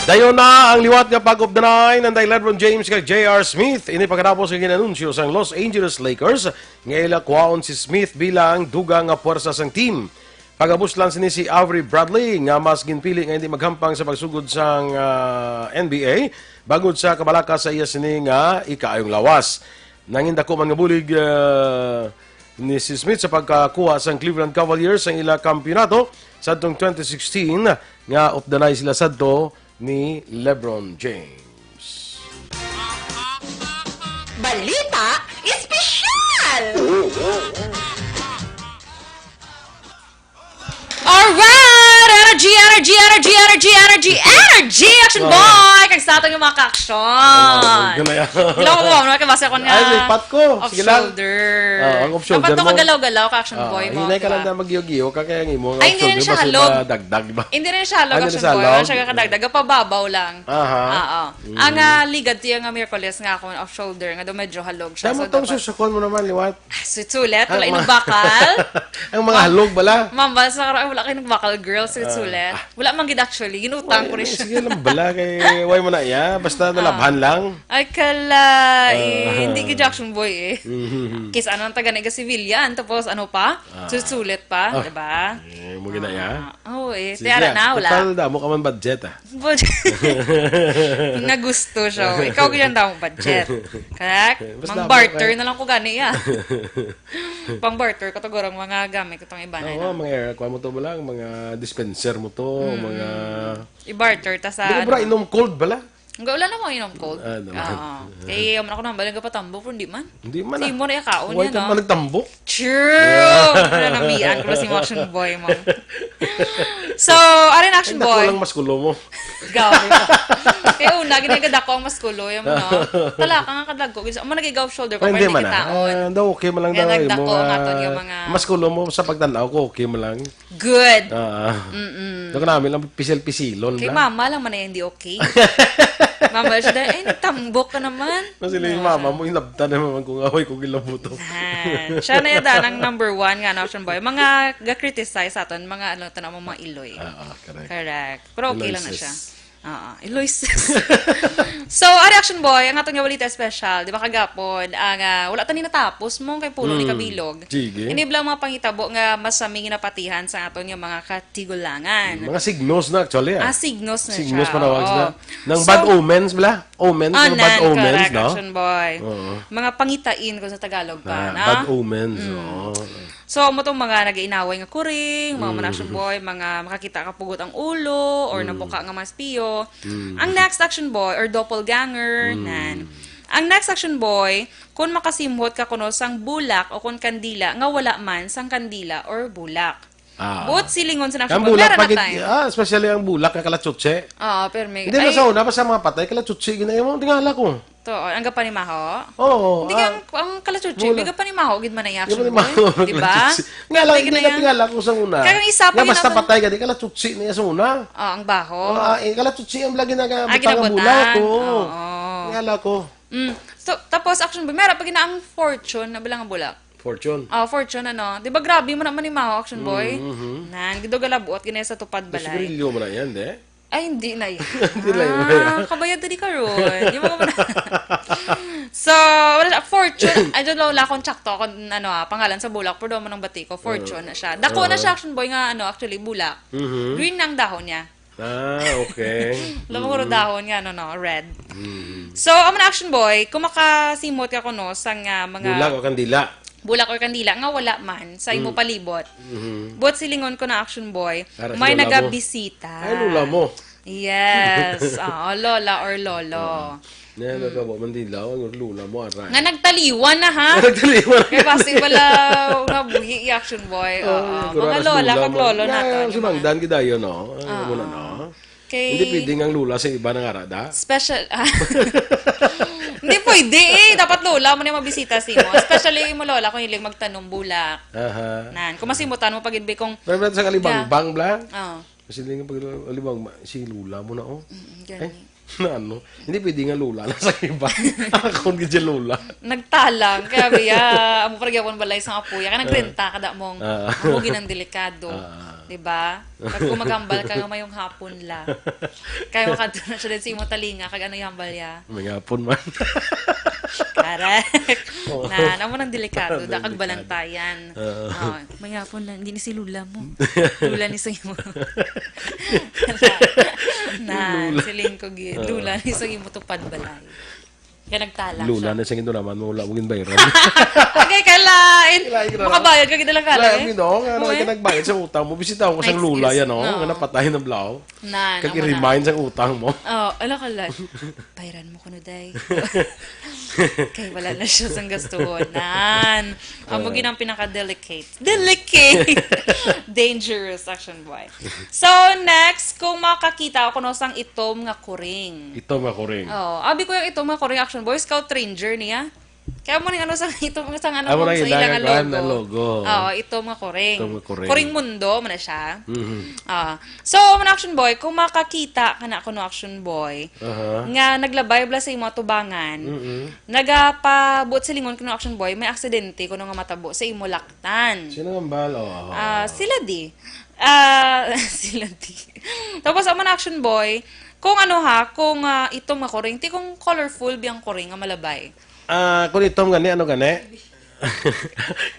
Dayon na ang liwat nga pag-updanay nanday LeBron James kag J R Smith. Ini pagkatapos nga ginanunsyo sang Los Angeles Lakers nga ila kuhaon si Smith bilang dugang nga puwersa sang team. Pagabuslan sini si Avery Bradley nga mas ginpili nga hindi maghampang sa pagsugod sang, ah, N B A bangod sa kabalaka sa iya sini nga ikaayong lawas. Nangin dako man nga bulig, ah, ni si Smith sa pagkakuha sang Cleveland Cavaliers sang ila kampiyonato sadtong twenty sixteen nga updanay sila sadto ni LeBron James. Balita Espesyal! Alright! Energy, energy, energy, energy, energy, energy, action boy! Kag sa aton nga mga ka-action. Oh, ganun yan. Gila ko, ano, kay basa ko nga Ay, lipat ko. Off Sige lang. shoulder. Ah, ang off shoulder Dapat to mo. kagalaw-galaw ka action Ah, boy mo, hinay ka di lang ba? na mag-iyo-giyo ka kaya ang imo nga Ay, off hindi rin shoulder siya basta halog. madagdag ba? Hindi rin siya halog, Ano action siya boy. halog? Siya kadagdag, pababa lang. Aha. Oo. Mm. Ang ah, ligad tiya nga Miyerkules nga ako off shoulder nga daw medyo halog siya. Tama So, tong dapat susukon mo naman, liwat. Ah, sweet sulit, wala Ang mga, inugbakal. ang mga halog bala. Ma'am, basta ka, wala kayo nagbakal, girl, sweet Ah. sulit. Wala man gid actually, ginutang ko Ay, rin siya. sige lang bala kay why mo na iya, basta Ah. nalabhan lang. Ay, kala, eh, Ah. hindi gid action boy eh. Mhm. Kis ano ang taga na civilian, tapos ano pa? Ah. Sweet sulit pa, Oh. di ba? Eh, mo gina iya? Ah, oh, eh, Sige, tiara na, wala. total damo ka man budget ah. Bud-, nga gusto siya. Ikaw ganyan daw ang budget. Correct? Mas Mang damo barter kay na lang ko gani, ya. Pang barter ko to, gurang mga gamit ko tong iba na Oo, yun. mga air, kuha mo to mo lang, mga dispenser mo to, Mm. mga I-barter ta sa Di ba, bra, ano? inom cold bala? Ang wala na mo inom cold. Ah, naman. Oo. Kaya yaman ako nang balang kapatambok, pero hindi man. Hindi man, Si ah. Imo na ikaon Huwag yan, ka no? man nagtambok. True! Nanamian ko na si Motion Boy mo. So, arin Action Ay, dako Boy. lang mas kulo mo. Gabi mo. Kaya una, ginagadako ang mas kulo, yung no? Talaka nga kadagko. Gusto mo nagigaw shoulder ko, Ay, hindi parang man, ah. nakitaon. Ah, daw okay mo lang Kaya daw, yung nagdako mga ang aton yung mga mas kulo mo sa pagtanaw ko, okay mo lang. Good. Ah. Mm-mm. Daw ka namin lang pisil-pisilon Kay lang. mama lang man na hindi okay. Mama, siya, "Ay, nagtambok ka naman." Mas sila yung Ah, mama siya. mo, inabtan naman kung away kong ilabuto. Yan. Siya na yata ang number one nga, no, Action Boy. Mga ga-criticize sa aton, mga ano, tanong mo, mga iloy. Ah, ah, correct. Correct. Pero okay lang na Eloises. siya. Oo, Eloises. So, ari Action Boy, ang aton nga balita special, di ba kagapon, ang ah, wala tani natapos mo kay Pulo ni Mm. Kabilog. Sige. Ini bala mga pangitabo nga masami ginapatihan sa aton nga mga katigulangan. Mga signos na actually, ah. Ah, signos na Signos siya. panawag Oo. na. Nang So, bad omens bala? Omens, Ah, mga bad nan, omens, correct, no? Action Boy. Oo. Mga pangitain ko sa Tagalog pa, Ah, na? bad omens, Mm. oo. So, amo tong mga nag-iinaway nga kuring, mga Mm. man Action Boy, mga makakita ka pugot ang ulo, or Mm. nabuka nga mas piyo. Mm. Ang next Action Boy, or doppelganger, Mm. nan. Ang next Action Boy, kung makasimhot ka kuno sang bulak o kung kandila nga wala man sang kandila or bulak. Ah. Buot silingon sa Ang Action Boy, bulak meron na pag-, tayo. ah, especially ang bulak nga kalatsutsi. Oo, pero may, Hindi na ay, sa una, basta mga patay, kalatsutsi, ginayo mo, tingala ko. To, ang gapanimaho? Oo, Hindi ah, ang, ang kalatsutsi, wala. may gapanimaho, gid man ang Yung action, mga eh. Di ba? kalatsutsi. Nga lang, Pwede hindi na na yan. tingala ko sa una. Kaya ang isa pa Nga yun basta ang patay ka, di kalatsutsi na yan sa una. Ah, ang baho. Ah, eh, kalatsutsi ang lagi na Ah, putang ang ginabutan. bulak, oo. Oo. Tingala ko. Mm. So, tapos, action boy, meron pa gina ang fortune, na bilang ang bulak. Fortune. Ah, fortune, ano? Di ba grabe mo naman ni Maho, action boy? Mm, mhm. Nan, gido galabuot, ginaya sa tupad Mas balay. Brillo mo na yan, de? Ay, hindi na yan. Hindi na yan. Ah, kabayad na di karon. Di mo ka muna. So, wala siya. Fortune, I don't know, wala akong tsakto, kung ano, ah, pangalan sa bulak, pero doon mo nang bati ko, fortune na siya. Dako na Uh-huh. siya, action boy, nga, ano, actually, bulak. Mhm. Green na ang dahon niya. Ah, okay. Alam mo, Mm. dahon nga, ano, no, red. Mm. So, amo na, action boy, kung makasimot ka kuno sa nga mga Bulak o kandila. bulak or kandila nga wala man sa imo Mm. palibot. Mhm. Buot silingon ko na, action boy, Ara si may lola mo. nagabisita. Ay, lola mo. Yes. Oo, lola or lolo. Oo. Yan, Mm. nagkabo, mandilaw, ang lula mo, aray. Nga nagtaliwan na, ha? Nagtaliwan. Kaya basta pala, nabuhi, action boy. Oo, Oo. siguro Mga aras lola, lula kag mo. lolo Nga, nato, yung mga sumandan gid ayo, no? Ang Oo. muna, no? Kay Hindi pwede nga ang lula sa iba nang arada. Special, ah. Hindi pwede, eh. Dapat lola mo na yung mabisita si mo. Especially yung lola kung hiling magtanom bulak. Aha. Nan, kung masimutan mo pag-, kung Pero sa kalibangbang, bla? Oo. Kasi hindi nga pag-, alibang, ma-, si Lola mo na, oh. Mm, Eh, gani. na ano? Hindi pwede nga Lola na sa iba. Akon gid siya Lola. Nagtalang, kaya biya, amo pa gyapon balay sa apuya, kaya nagrenta ka da mong, Ah. amo ginang delikado. Ah. Di ba? Pag kung maghambal ka nga mayong hapon la. Kaya makadto na siya din sa imo talinga, kag ano ihambal ya? May hapon man. Correct. Oo. Na, amo nang delikado, da, kag Delikado. balantayan. Oo. Oh, may hapon lang, hindi ni si Lola mo. Lola ni sa imo. Na, Lola. siling ko gid. Oo. Lola ni sa imo tupad balay. Kaya nagtalang Lula siya. Na sa gindunaman mo, wala mo ginbayran. Agay, kalain. Kalain ka na lang. Makabayad ka, ginalang Wala, kalain. Ang ginawa nga, ano, Uy. Ka nagbayad sa utang mo, bisita ko sa Nice Lula kiss. Yan, oh, Oo. Nga napatay na blaw. Na, Kag na, i-remind na. Sa utang mo. Oh, ala ka lang. Bayran mo ko no, day. Kay wala na siya sang gastuhon. Nan. Amo Ah. Ginang pinaka-delicate. Delicate! Dangerous, Action Boy. So, next, kung makakita ako no sang itom nga kuring. Itom nga kuring. Oh, abi ko yung itom nga kuring, Action Boy, Scout Ranger niya. Kaya mo ning ano sa itom, sa ano Amo mo, na sa ilang ilang nga kuan, logo. Ang logo. Oo, itom nga kuring. Itom nga kuring. Kuring mundo, mo na siya. Mhm. Ah. So, mo na, Action Boy, kung makakita ka na kuno, Action Boy, Aha. Nga naglabay bala sa imo atubangan, Mm-mm. Nagapabuot silingon kuno, Action Boy, may aksidente kuno nga matabo sa imo laktan. Sino nga bal? Oh. Ah, sila di. Ah, sila di. Tapos, amo na, Action Boy, kung ano ha, kung, ah, itom nga kuring, ti kung colorful biyang kuring nga malabay. Ah, kung itom gani, ano gani?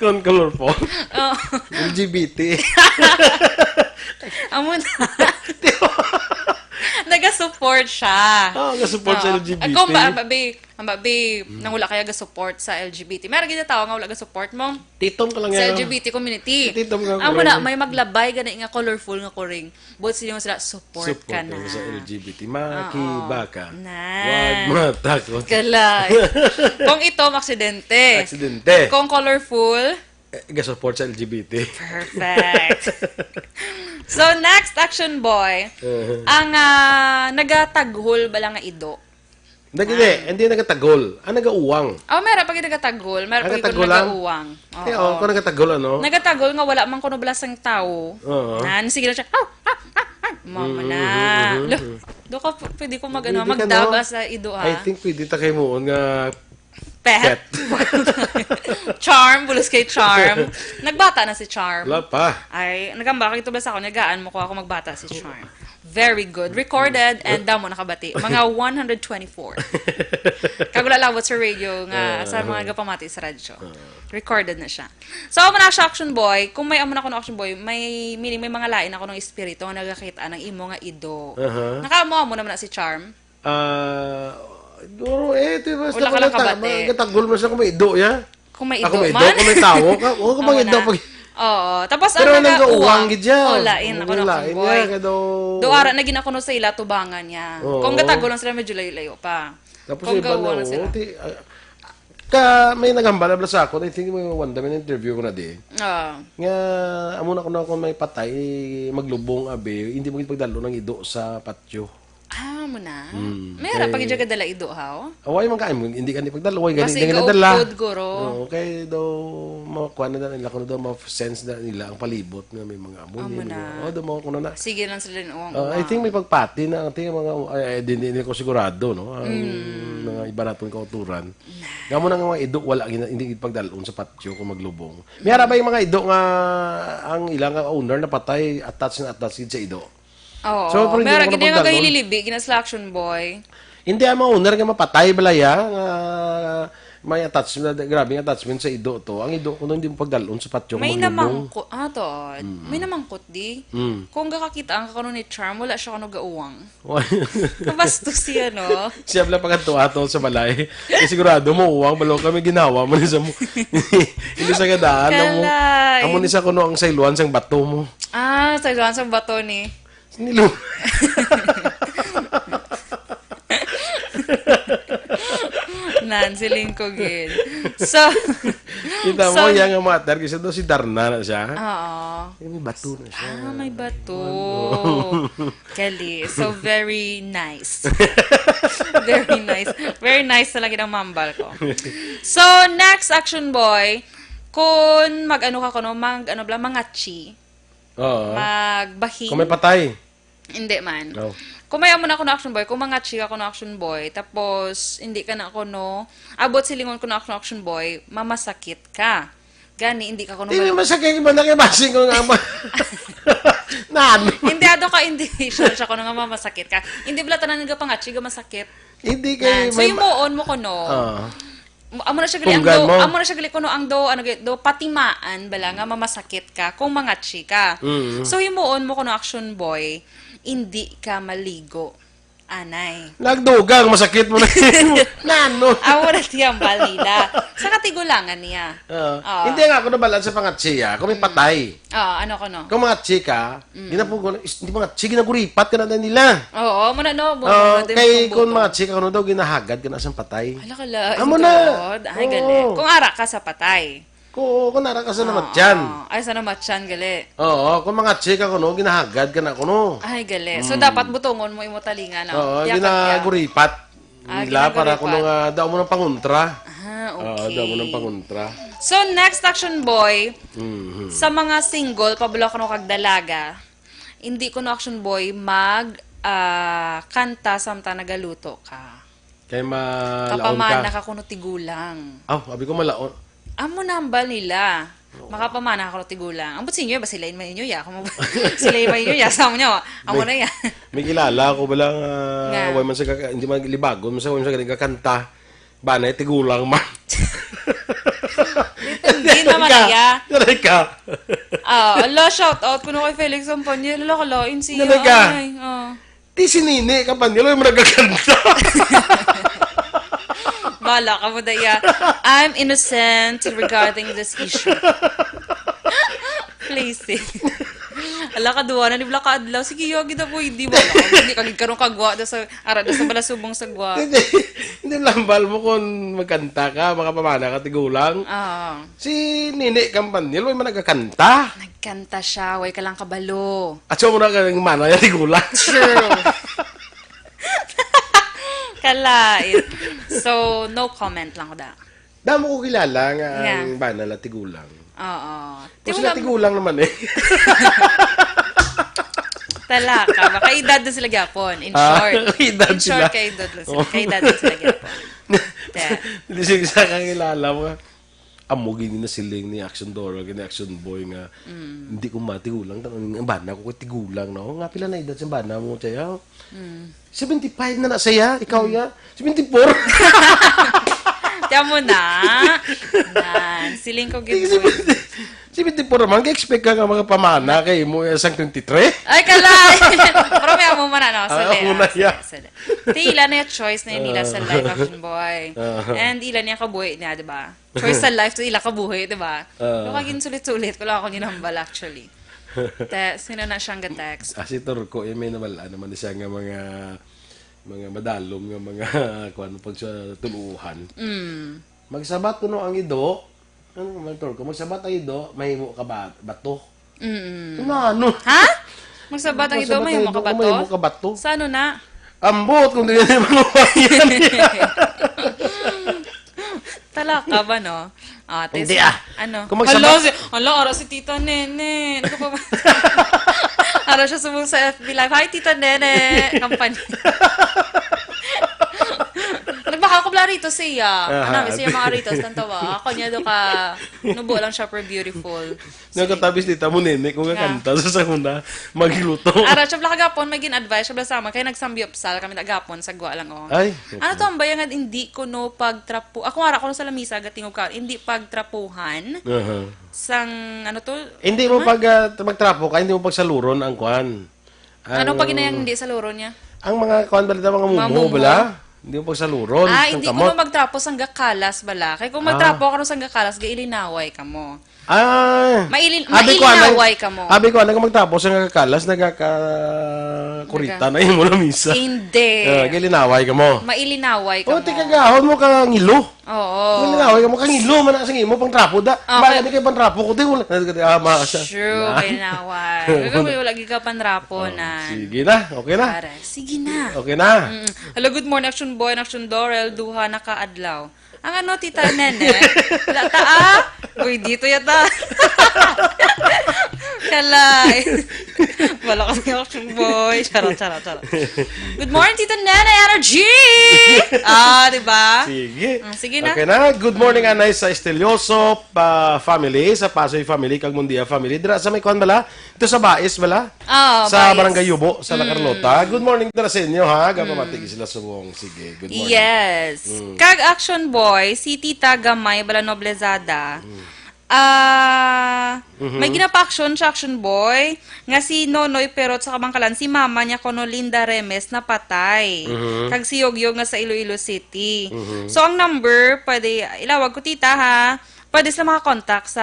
Kung colorful? Oh. L G B T. Amo na. Di ba? Naga-support siya. Oh, naga-support sa Oo. L G B T. Kung ba, ba, be, Ang ba, be, Mm. nang wala kaya ga-support sa L G B T. Meron gid tao nga wala ga-support mo Titom ka lang sa yan, L G B T community. Titom ka lang. Amo na, may maglabay gani nga colorful nga kuring. Buot sila nga sila, support Support ka ka na. Sa L G B T. Oo. Makibaka. Na. Wag matakot. Kalay. Kung itom, aksidente. Aksidente. Kung colorful, Eh, ga-support sa L G B T. Perfect. So, next, Action Boy. Uh-huh. Ang, ah, nagataghol bala nga ido. Nag-, hindi, Ah. Hindi nagatagol. Ah, nagauwang. Oh, meron pag nagataghol, meron pag Nagatagol lang? Nagauwang. Eh, Oo. Oh, kung nagatagol, ano? Nagatagol nga wala man kuno bala sang tao. Oo. Nan, sige lang siya. Aw! Ah! Ah! Ah! Mama Mm, na. Mm, mm, Lo, mm. Do ka p-, pwede ko mag-, ano, Pwede ka, magdaba no? Sa ido, ha? I think pwede ta kay muon nga Pet? Pet. Charm, bulos kay Charm. Nagbata na si Charm. Wala pa. Ay, nagamba ka ito ba sa ako? Nagaan mo ko ako magbata si Charm. Very good. Recorded and damo nakabati. Mga one hundred twenty-four. Kag wala labot sa radio nga Ah. Sa mga gapamati sa radyo. Ah. Recorded na siya. So, amo na siya, Action Boy. Kung may amo na kuno, Action Boy, may, meaning may mga lain ako ng espiritu nga nagakita ng imo nga ido. Aha. Nakaamo-amo naman na si Charm. Ah, siguro, eh, ito, basta Wala ka lang kabati. Nagataghol man siya kung may ido, ya. Kung may ido man. Kung may ido, kung may tawo ka, o, kung may ido, pag Oo. Tapos, pero ang nagauwang gid siya. Oh, lain. Ako na lain kung niya, boy. Kaya daw Do ara na ginakuno sa ila, tubangan niya. Oo. Kung gatago lang sila, medyo layo-layo pa. Tapos kung iba na, oh, ti-, ah, ka, may naghambal na sa ako, I think may one time in interview ko na di. Oo. Nga, amo na ko na kung may patay, maglubong, abi, hindi mo gid pagdalo ng ido sa patyo. Ah, mo na? Hmm. May ara pag-idya gadala ido, haw? Away man ka, hindi ka ni pagdalo, away gani, Kasi hindi ka nadala. Gaupod, guro. Oo, kay daw, makuha na nila, kung daw, ma-sense na nila ang palibot nga may mga amo. Amo ni, na. Mga, oh, daw, mga kuno na. Sige lang sila, oh, Ah, I think may pagpati na, ang tingin mga, ay, ay, di, di, di ko sigurado, no? Ang Mm. mga iba naton kauturan. Nga mo na nga mga ido, wala, gina-, hindi pagdalon sa patyo kung maglubong. May ara ba yung mga ido nga ang ilang owner napatay, attached na attached gid sa ido? Oo. So, pero hindi Meron mo gid nga napagdalon? Gahililibi, gina-selection boy. Hindi, ang mga owner nga mapatay, balaya, nga may attachment, grabe nga attachment sa ido to. Ang ido, kung hindi mo pagdalon sa patyo, May maglubong. Namangkot, ah, to. Mm. May namangkot, di? Mm. Kung gakakita ang kakuno ni Charm, wala siya kuno gauwang. Why? Kabastos siya, no? Siya pala pagkatuwa to sa balay. Eh, sigurado mo, uwang, balo kami ginawa mo ni sa mo. Hindi sa gadaan, amo, Kalay. Amo ni sa kuno ang sailuan sang bato mo. Ah, sailuan sang bato ni. Sinilu. Nan, siling ko gid. So, Kita mo, so, yang ang mga target siya doon, si Darna na siya. Oo. Eh, may bato na siya. Ah, may bato. Ano? Kali. So, very nice. Very nice. Very nice talaga ng mambal ko. So, next action boy, kung mag-ano ka kuno, mag-ano bala, mangatsi. Oo. Magbahin. Kung may patay. Hindi man. No. Kung may amo na kuno action boy, kung mangatsi ka kuno action boy, tapos hindi ka na kuno, abot silingon kuno action, action boy, mamasakit ka. Gani, hindi ka kuno Hindi mal- masakit, iba na kay basing ko nga ma-, Nan. Hindi, ato ka, hindi siya, siya kuno nga mamasakit ka. Hindi bala tanan nga pangatsi nga masakit. Hindi kay Nan. So, may ma- himuon mo kuno. Ah. Amo na siya gali ang Tunggan do, mo. Amo na siya gali kuno ang do, ano, gali, do, patimaan bala nga mamasakit ka kung mangatsi ka. Mm. So, himuon mo kuno action boy, hindi ka maligo. Anay. Nagdugang, masakit mo na. Nano? Amo na ti hambal nila. Sa katigulangan niya. Oo. Oo. Hindi nga ako nabalaan sa pangatsi, ah. Kung may patay. Oo, ano ko, no? Kung mga chika, ginapugo na, is, hindi mga chika, ginaguripat ka na nila. Oo, muna, no? Mo, Oo, muna din kay mong kung buto. Mga chika, ano daw, ginahagad ka na sang patay. Hala, kala, Amo na. Ay, Oo. Gali. Kung ara ka sa patay. Kung, kung ara ka sa Oo. Namatyan. Ay, sa namatyan, gali. Oo, kung mga chika, ano, ginahagad ka na, ano. Ay, gali. So, Mm. dapat butongon mo imo talinga, no? Oo, Yakap ka. Ginaguripat. Ah, Nila para ginaguripat. Kuno nga, daw mo ng pangontra. Ah, Oo, okay. Daw mo ng pangontra. So, next, Action Boy, Mhm. sa mga single, pablo kuno kag dalaga, hindi kuno, Action Boy, mag, ah, kanta samtang nagaluto ka. Kay malaon ka. Kapamana ka kuno tigulang. Aw, abi ko malaon. Amo nambal nila. Oo. Makapamana ka kuno tigulang. Ambot sinyo, ba sila in mainyo, ya? Kamo ba? Sila in mainyo, ya? Sa amo niya, amo May, na, ya. May kilala ko bala nga, Nga. Way man sa kaka-, hindi man libagon, man sa way man sa galing kakanta. Ba na, tigulang man. Hindi naman, Ka, ya. Aray ka. Ah, ala, shout out kuno kay Felix Ampanyel. Ala, kalain siya. Aray ka. Ay, oh. Ti si Nini Campaniel, way man nagakanta. Bala ka mo, daya. I'm innocent regarding this issue. Places. Ala, kaduwa na ni Bla ka adlaw. Sige, yo, kita po, hindi mo. Hindi ka gid karon kagwa da sa, ara da sa balasubong sa gwa. Hindi, hindi lang bal mo kung magkanta ka, makapamana ka, tigulang. Oo. Si Nini Campaniel, way man nagakanta. Nagkanta siya, way ka lang kabalo. At siya mo na kang mana niya, tigulang. True. Kalait. So, no comment lang ko da. Damo ko kilala nga Nga. Ang bana la tigulang. Oo. Kung sila Tigulang. Tigulang naman eh. Tala ka. Baka edad na sila gyapon, in Ah, short. Edad In short, sila. Kay edad na sila. Oh. Kay edad na sila gyapon. Kaya Hindi siya isa kakilala mo nga. Amo gini na siling ni Action Dora, gini Action Boy nga, Mm. Hindi ko matigulang. Ang bana ko kay tigulang na. Oh, nga pila na edad sa bana mo, Chaya? Mm. Seventy-five na na siya, ikaw ya. Seventy-four. Tiyan mo na. Nan, siling ko gid mo. Seventy-four naman, ka-expect ka nga mga pamana kay mo ya sang twenty-three? Ay, kalay! Pero may amo man, ano, Ah, sali, amo na ah, ya. Sali, sali. Ti, ila na yung choice na yun nila sa Ah. Live Action Boy. Ah. And ila niya kabuhi niya, di ba? Choice sa life, sa ila kabuhi, di ba? Ah. Pero kagin sulit-sulit, wala ako ginambal, actually. Te, sino na siyang ga-text? Ah, si Turco, eh, may nabal-an naman siya nga mga, mga madalom nga mga, kuwan, pag sa tuluhan. Mm. Magsabat kuno ang ido. Ano man, Turco? Magsabat ang ido, mahimo ka ba-, bato? Mm. Ano, ano? Ha? Magsabat ang ido, Magsabat ang mahimo ido, ka bato? Mahimo ka bato? Sa ano na? Ambot, kung di na yung mga yan. Tala ka ba, no? Ah, te, Hindi, si-, ah. Ano? Kung magsabat Hala, si, hala, ara si Tita Nene. Ano ka ba? Ara siya subong sa F B Live. Hi, Tita Nene. Company. Nagbaka ko bla rito siya. Aha. Ano, may siya mga rito, tantawa. Ako niya do ka, nubo lang siya, pero beautiful. Nagkatabis ni Tamo Nene, kung Nga. Kakanta sa sanguna, magluto. Ara, siya bla kagapon, may gin-advise, siya bla sama, kaya nagsambiyopsal kami nagapon sa gwa lang, oh. Ay, Ano okay. To, ang bayang nga hindi ko no pagtrapo, ako ara ko no sa lamisa, gatingog ka, hindi pagtrapuhan, Aha. sang, ano to? Hindi mo Ano? pag, ah, magtrapo ka, hindi mo pagsaluron ang kwan. Ano Ang pag inayang hindi sa luro niya? Ang mga kwan, balita, mga Mga mumo, mumo. Bala? Hindi mo pagsaluron, Ah, ang hindi ko kamot. No magtrapo sang gakalas, bala. Kaya kung Ah. Magtrapo ka no sang gakalas, gailinaway ka mo. Ah. Mailin-, Abi ko, anay, mailinaway ka mo. Abi ko, anay, kung magtrapo sang gakalas, nagakakurita Naga- na yung mula misa. Hindi. Ah, gailinaway ka mo. Mailinaway ka O, mo. Tika gahon mo ka ngilo. Oo. May nangaway ka mo, kangilo man na sa imo, pang trapo da. Okay. Baka di kayo pang trapo ko, di wala. Ah, maka siya. True, Na. May naway. Ikaw, may wala gid ka panrapo, Oh, nan. Sige na, okay na. Pare, sige na. Okay na. Mm. Hello, good morning, Action Boy and Action Dorel. Duha na ka adlaw. Ang ano, Tita Nene? Wala ta, ah? Uy, dito yata. Kalay. Wala kasi Action Boy. Charot, charot, charot. Good morning, Tita Nene Energy! Ah, di ba? Sige. Mm, sige na. Okay na. Good morning, anay sa Estelioso pa family, sa Pasoy family, kag Mundia family. Dira sa may kuan bala? Ito sa Bais bala? Oh, Sa Bais. Barangay Yubo, sa La Mm. Carlota. Good morning dira sa inyo, ha? Gapamati Mm. sila subong. Sige, good morning. Yes. Mm. Kag Action Boy, si Tita Gamay bala Noblezada. Mm. Ah, Mhm. may ginapaaksyon sa Action Boy nga si Nonoy Perot sa Kabangkalan, si mama niya kuno Linda Remes napatay. Mhm. Kag si Yogyog nga sa Iloilo City. Mhm. So, ang number, pwede, ilawag ko, tita, ha? Pwede sila makakontak sa,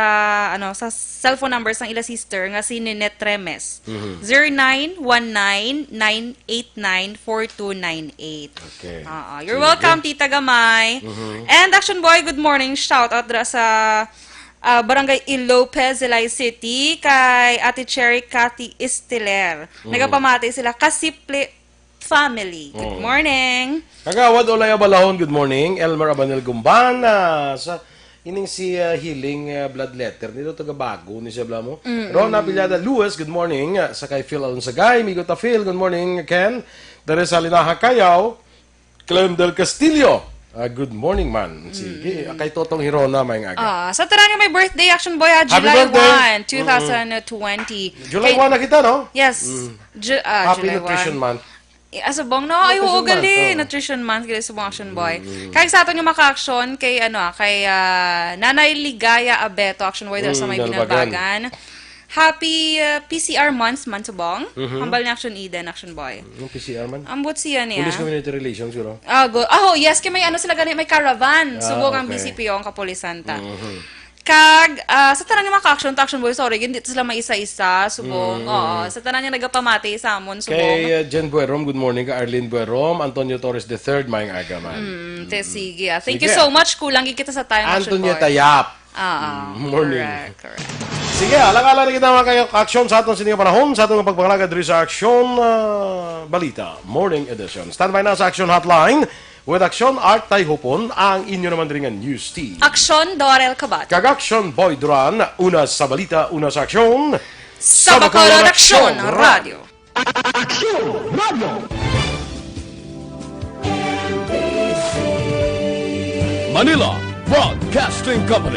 ano, sa cellphone number sang ila sister nga si Ninette Remes. Mhm. Zero nine one nine nine eight nine four two nine eight. Okay. Oo. You're Sige. welcome, Tita Gamay. Mhm. And Action Boy, good morning. Shout out dira sa, ah, Barangay Ilope, Zilay City, kay Ate Cherry Cathy Estiler. Mhm. Nagapamati sila, Kasiple family. Good Oo. morning. Kagawad Olay Abalahon, good morning. Elmer Abanel Gumban, ah, sa ining si, ah, Healing, ah, Bloodletter. Nito taga Bago ni siya, bala mo. Mm-mm. Rona Villada Lewis, good morning. Ah, sa kay Phil Alonsagay, Migo ta Phil, good morning, Ken. Teresa Linaha Kayaw, Clem Del Castillo. Ah, good morning, man. Sige, Mm. kay Totong Hirona, may aga. Ah, sa tanan nga may birthday, Action Boy, ha, Happy July birthday. one, Mm-mm. two thousand twenty. July Kay one na kita, no? Yes. Mm. Ju-, ah, Happy July Nutrition one. Month. Eh, ah, subong, no? Ay, oo, Nutrition Month, gali. oo. Nutrition Month, gali, subong, Action Boy. Mm. Kay sa aton nga maka-action, kay, ano, ah, kay, ah, Nanay Ligaya Abeto, Action Boy, dira sa Mm, may Nalbagan. Binalbagan. Happy, ah, P C R month, man, subong. Mhm. Hambal ni Action Eden, Action Boy. Yung P C R man? Ambot siya niya. Police Community Relations, siguro. Ah, go. Oh, yes, kay may ano sila gani, may caravan. Ah, Subong ang okay. B C P O, ang kapulisan ta. Mhm. Kag, ah, sa tanan nga maka-action to, Action Boy, sorry, hindi to sila maisa-isa, subong. Mm. Oo, sa tanan nga nagapamati sa amon, subong. Kay, uh, Jen Buerom, good morning. Kay Arlene Buerom, Antonio Torres the third, maayong aga man. Mm, te, Mm. sige, ah. Thank Sige. you so much. Kulang gid kita sa time, Action Antonio Boy. Tayap. Ah, ah. Mm, morning. Correct, correct. Sige, alang-alang na kita, mga ka-action, sa aton sini nga panahon, sa aton nga pagpangalaga diri sa Action, ah, Balita Morning Edition. Standby na sa Action Hotline with Action Art Tayhupon, ang inyo naman diri nga news team. Action Dorel Kabat. Kag Action Boy Duran, una sa balita, una sa aksyon. Sa Bacolod Action Radio. Action Radio. Manila Broadcasting Company.